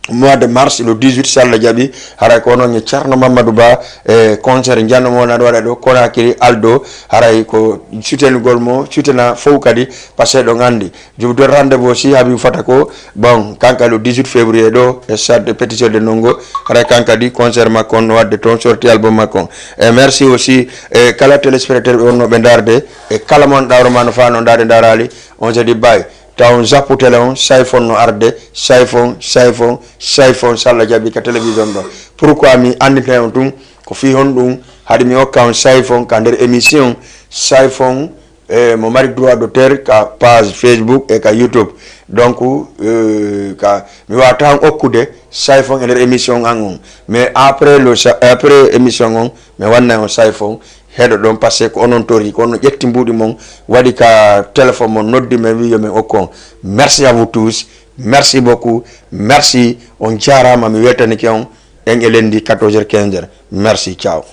Mois de mars, le dix-huit, si Allah jaɓi, haray ko onon e Ceerno Mamadou Ba, e concert njanno mo wona waɗa ɗo, Conakry, Aldo, haray ko sutenugol mo, sutena fow kadi, parce que ɗon andi. Jubdor rendez-vous aussi, Habibou Fata ko, bon, kanka le dix-huit février ɗo, e stade Petit Sode Nongo, haray kanka di concert makko on no waɗde toon, sorti album makko on. E merci aussi, e kala téléspectateur ɓe wonno ɓe ndaarde, e kala mon ɗawro ma no faano ndaarde ndaaraali, on se dit bye. Taw on jappu télé on, Sayfon no arde, Sayfon, Sayfon, Sayfon, si Allah jaɓi ka télévision ɗon. Pourquoi mi annditay on tun? Ko fii honɗun haɗi mi okka on Sayfon ka nder émission? Sayfon, eh, mo mari droit d'auteur ka page Facebook e ka YouTube. Donc, euh, ka, mi waawata on okkude Sayfon e nder émission an on. Mais après le sa-, après émission on, mi wannay on Sayfon. Heɗo ɗon, parce que ko onon tori, ko onon ƴetti mbuuɗi mon, waɗi ka téléphone mon, noddi men, wi yo men okku on. Merci à vous tous. Merci beaucoup. Merci. On jaaraama, mi weltanike on. En e lundi quatorze heures, quinze heures. Merci. Ciao.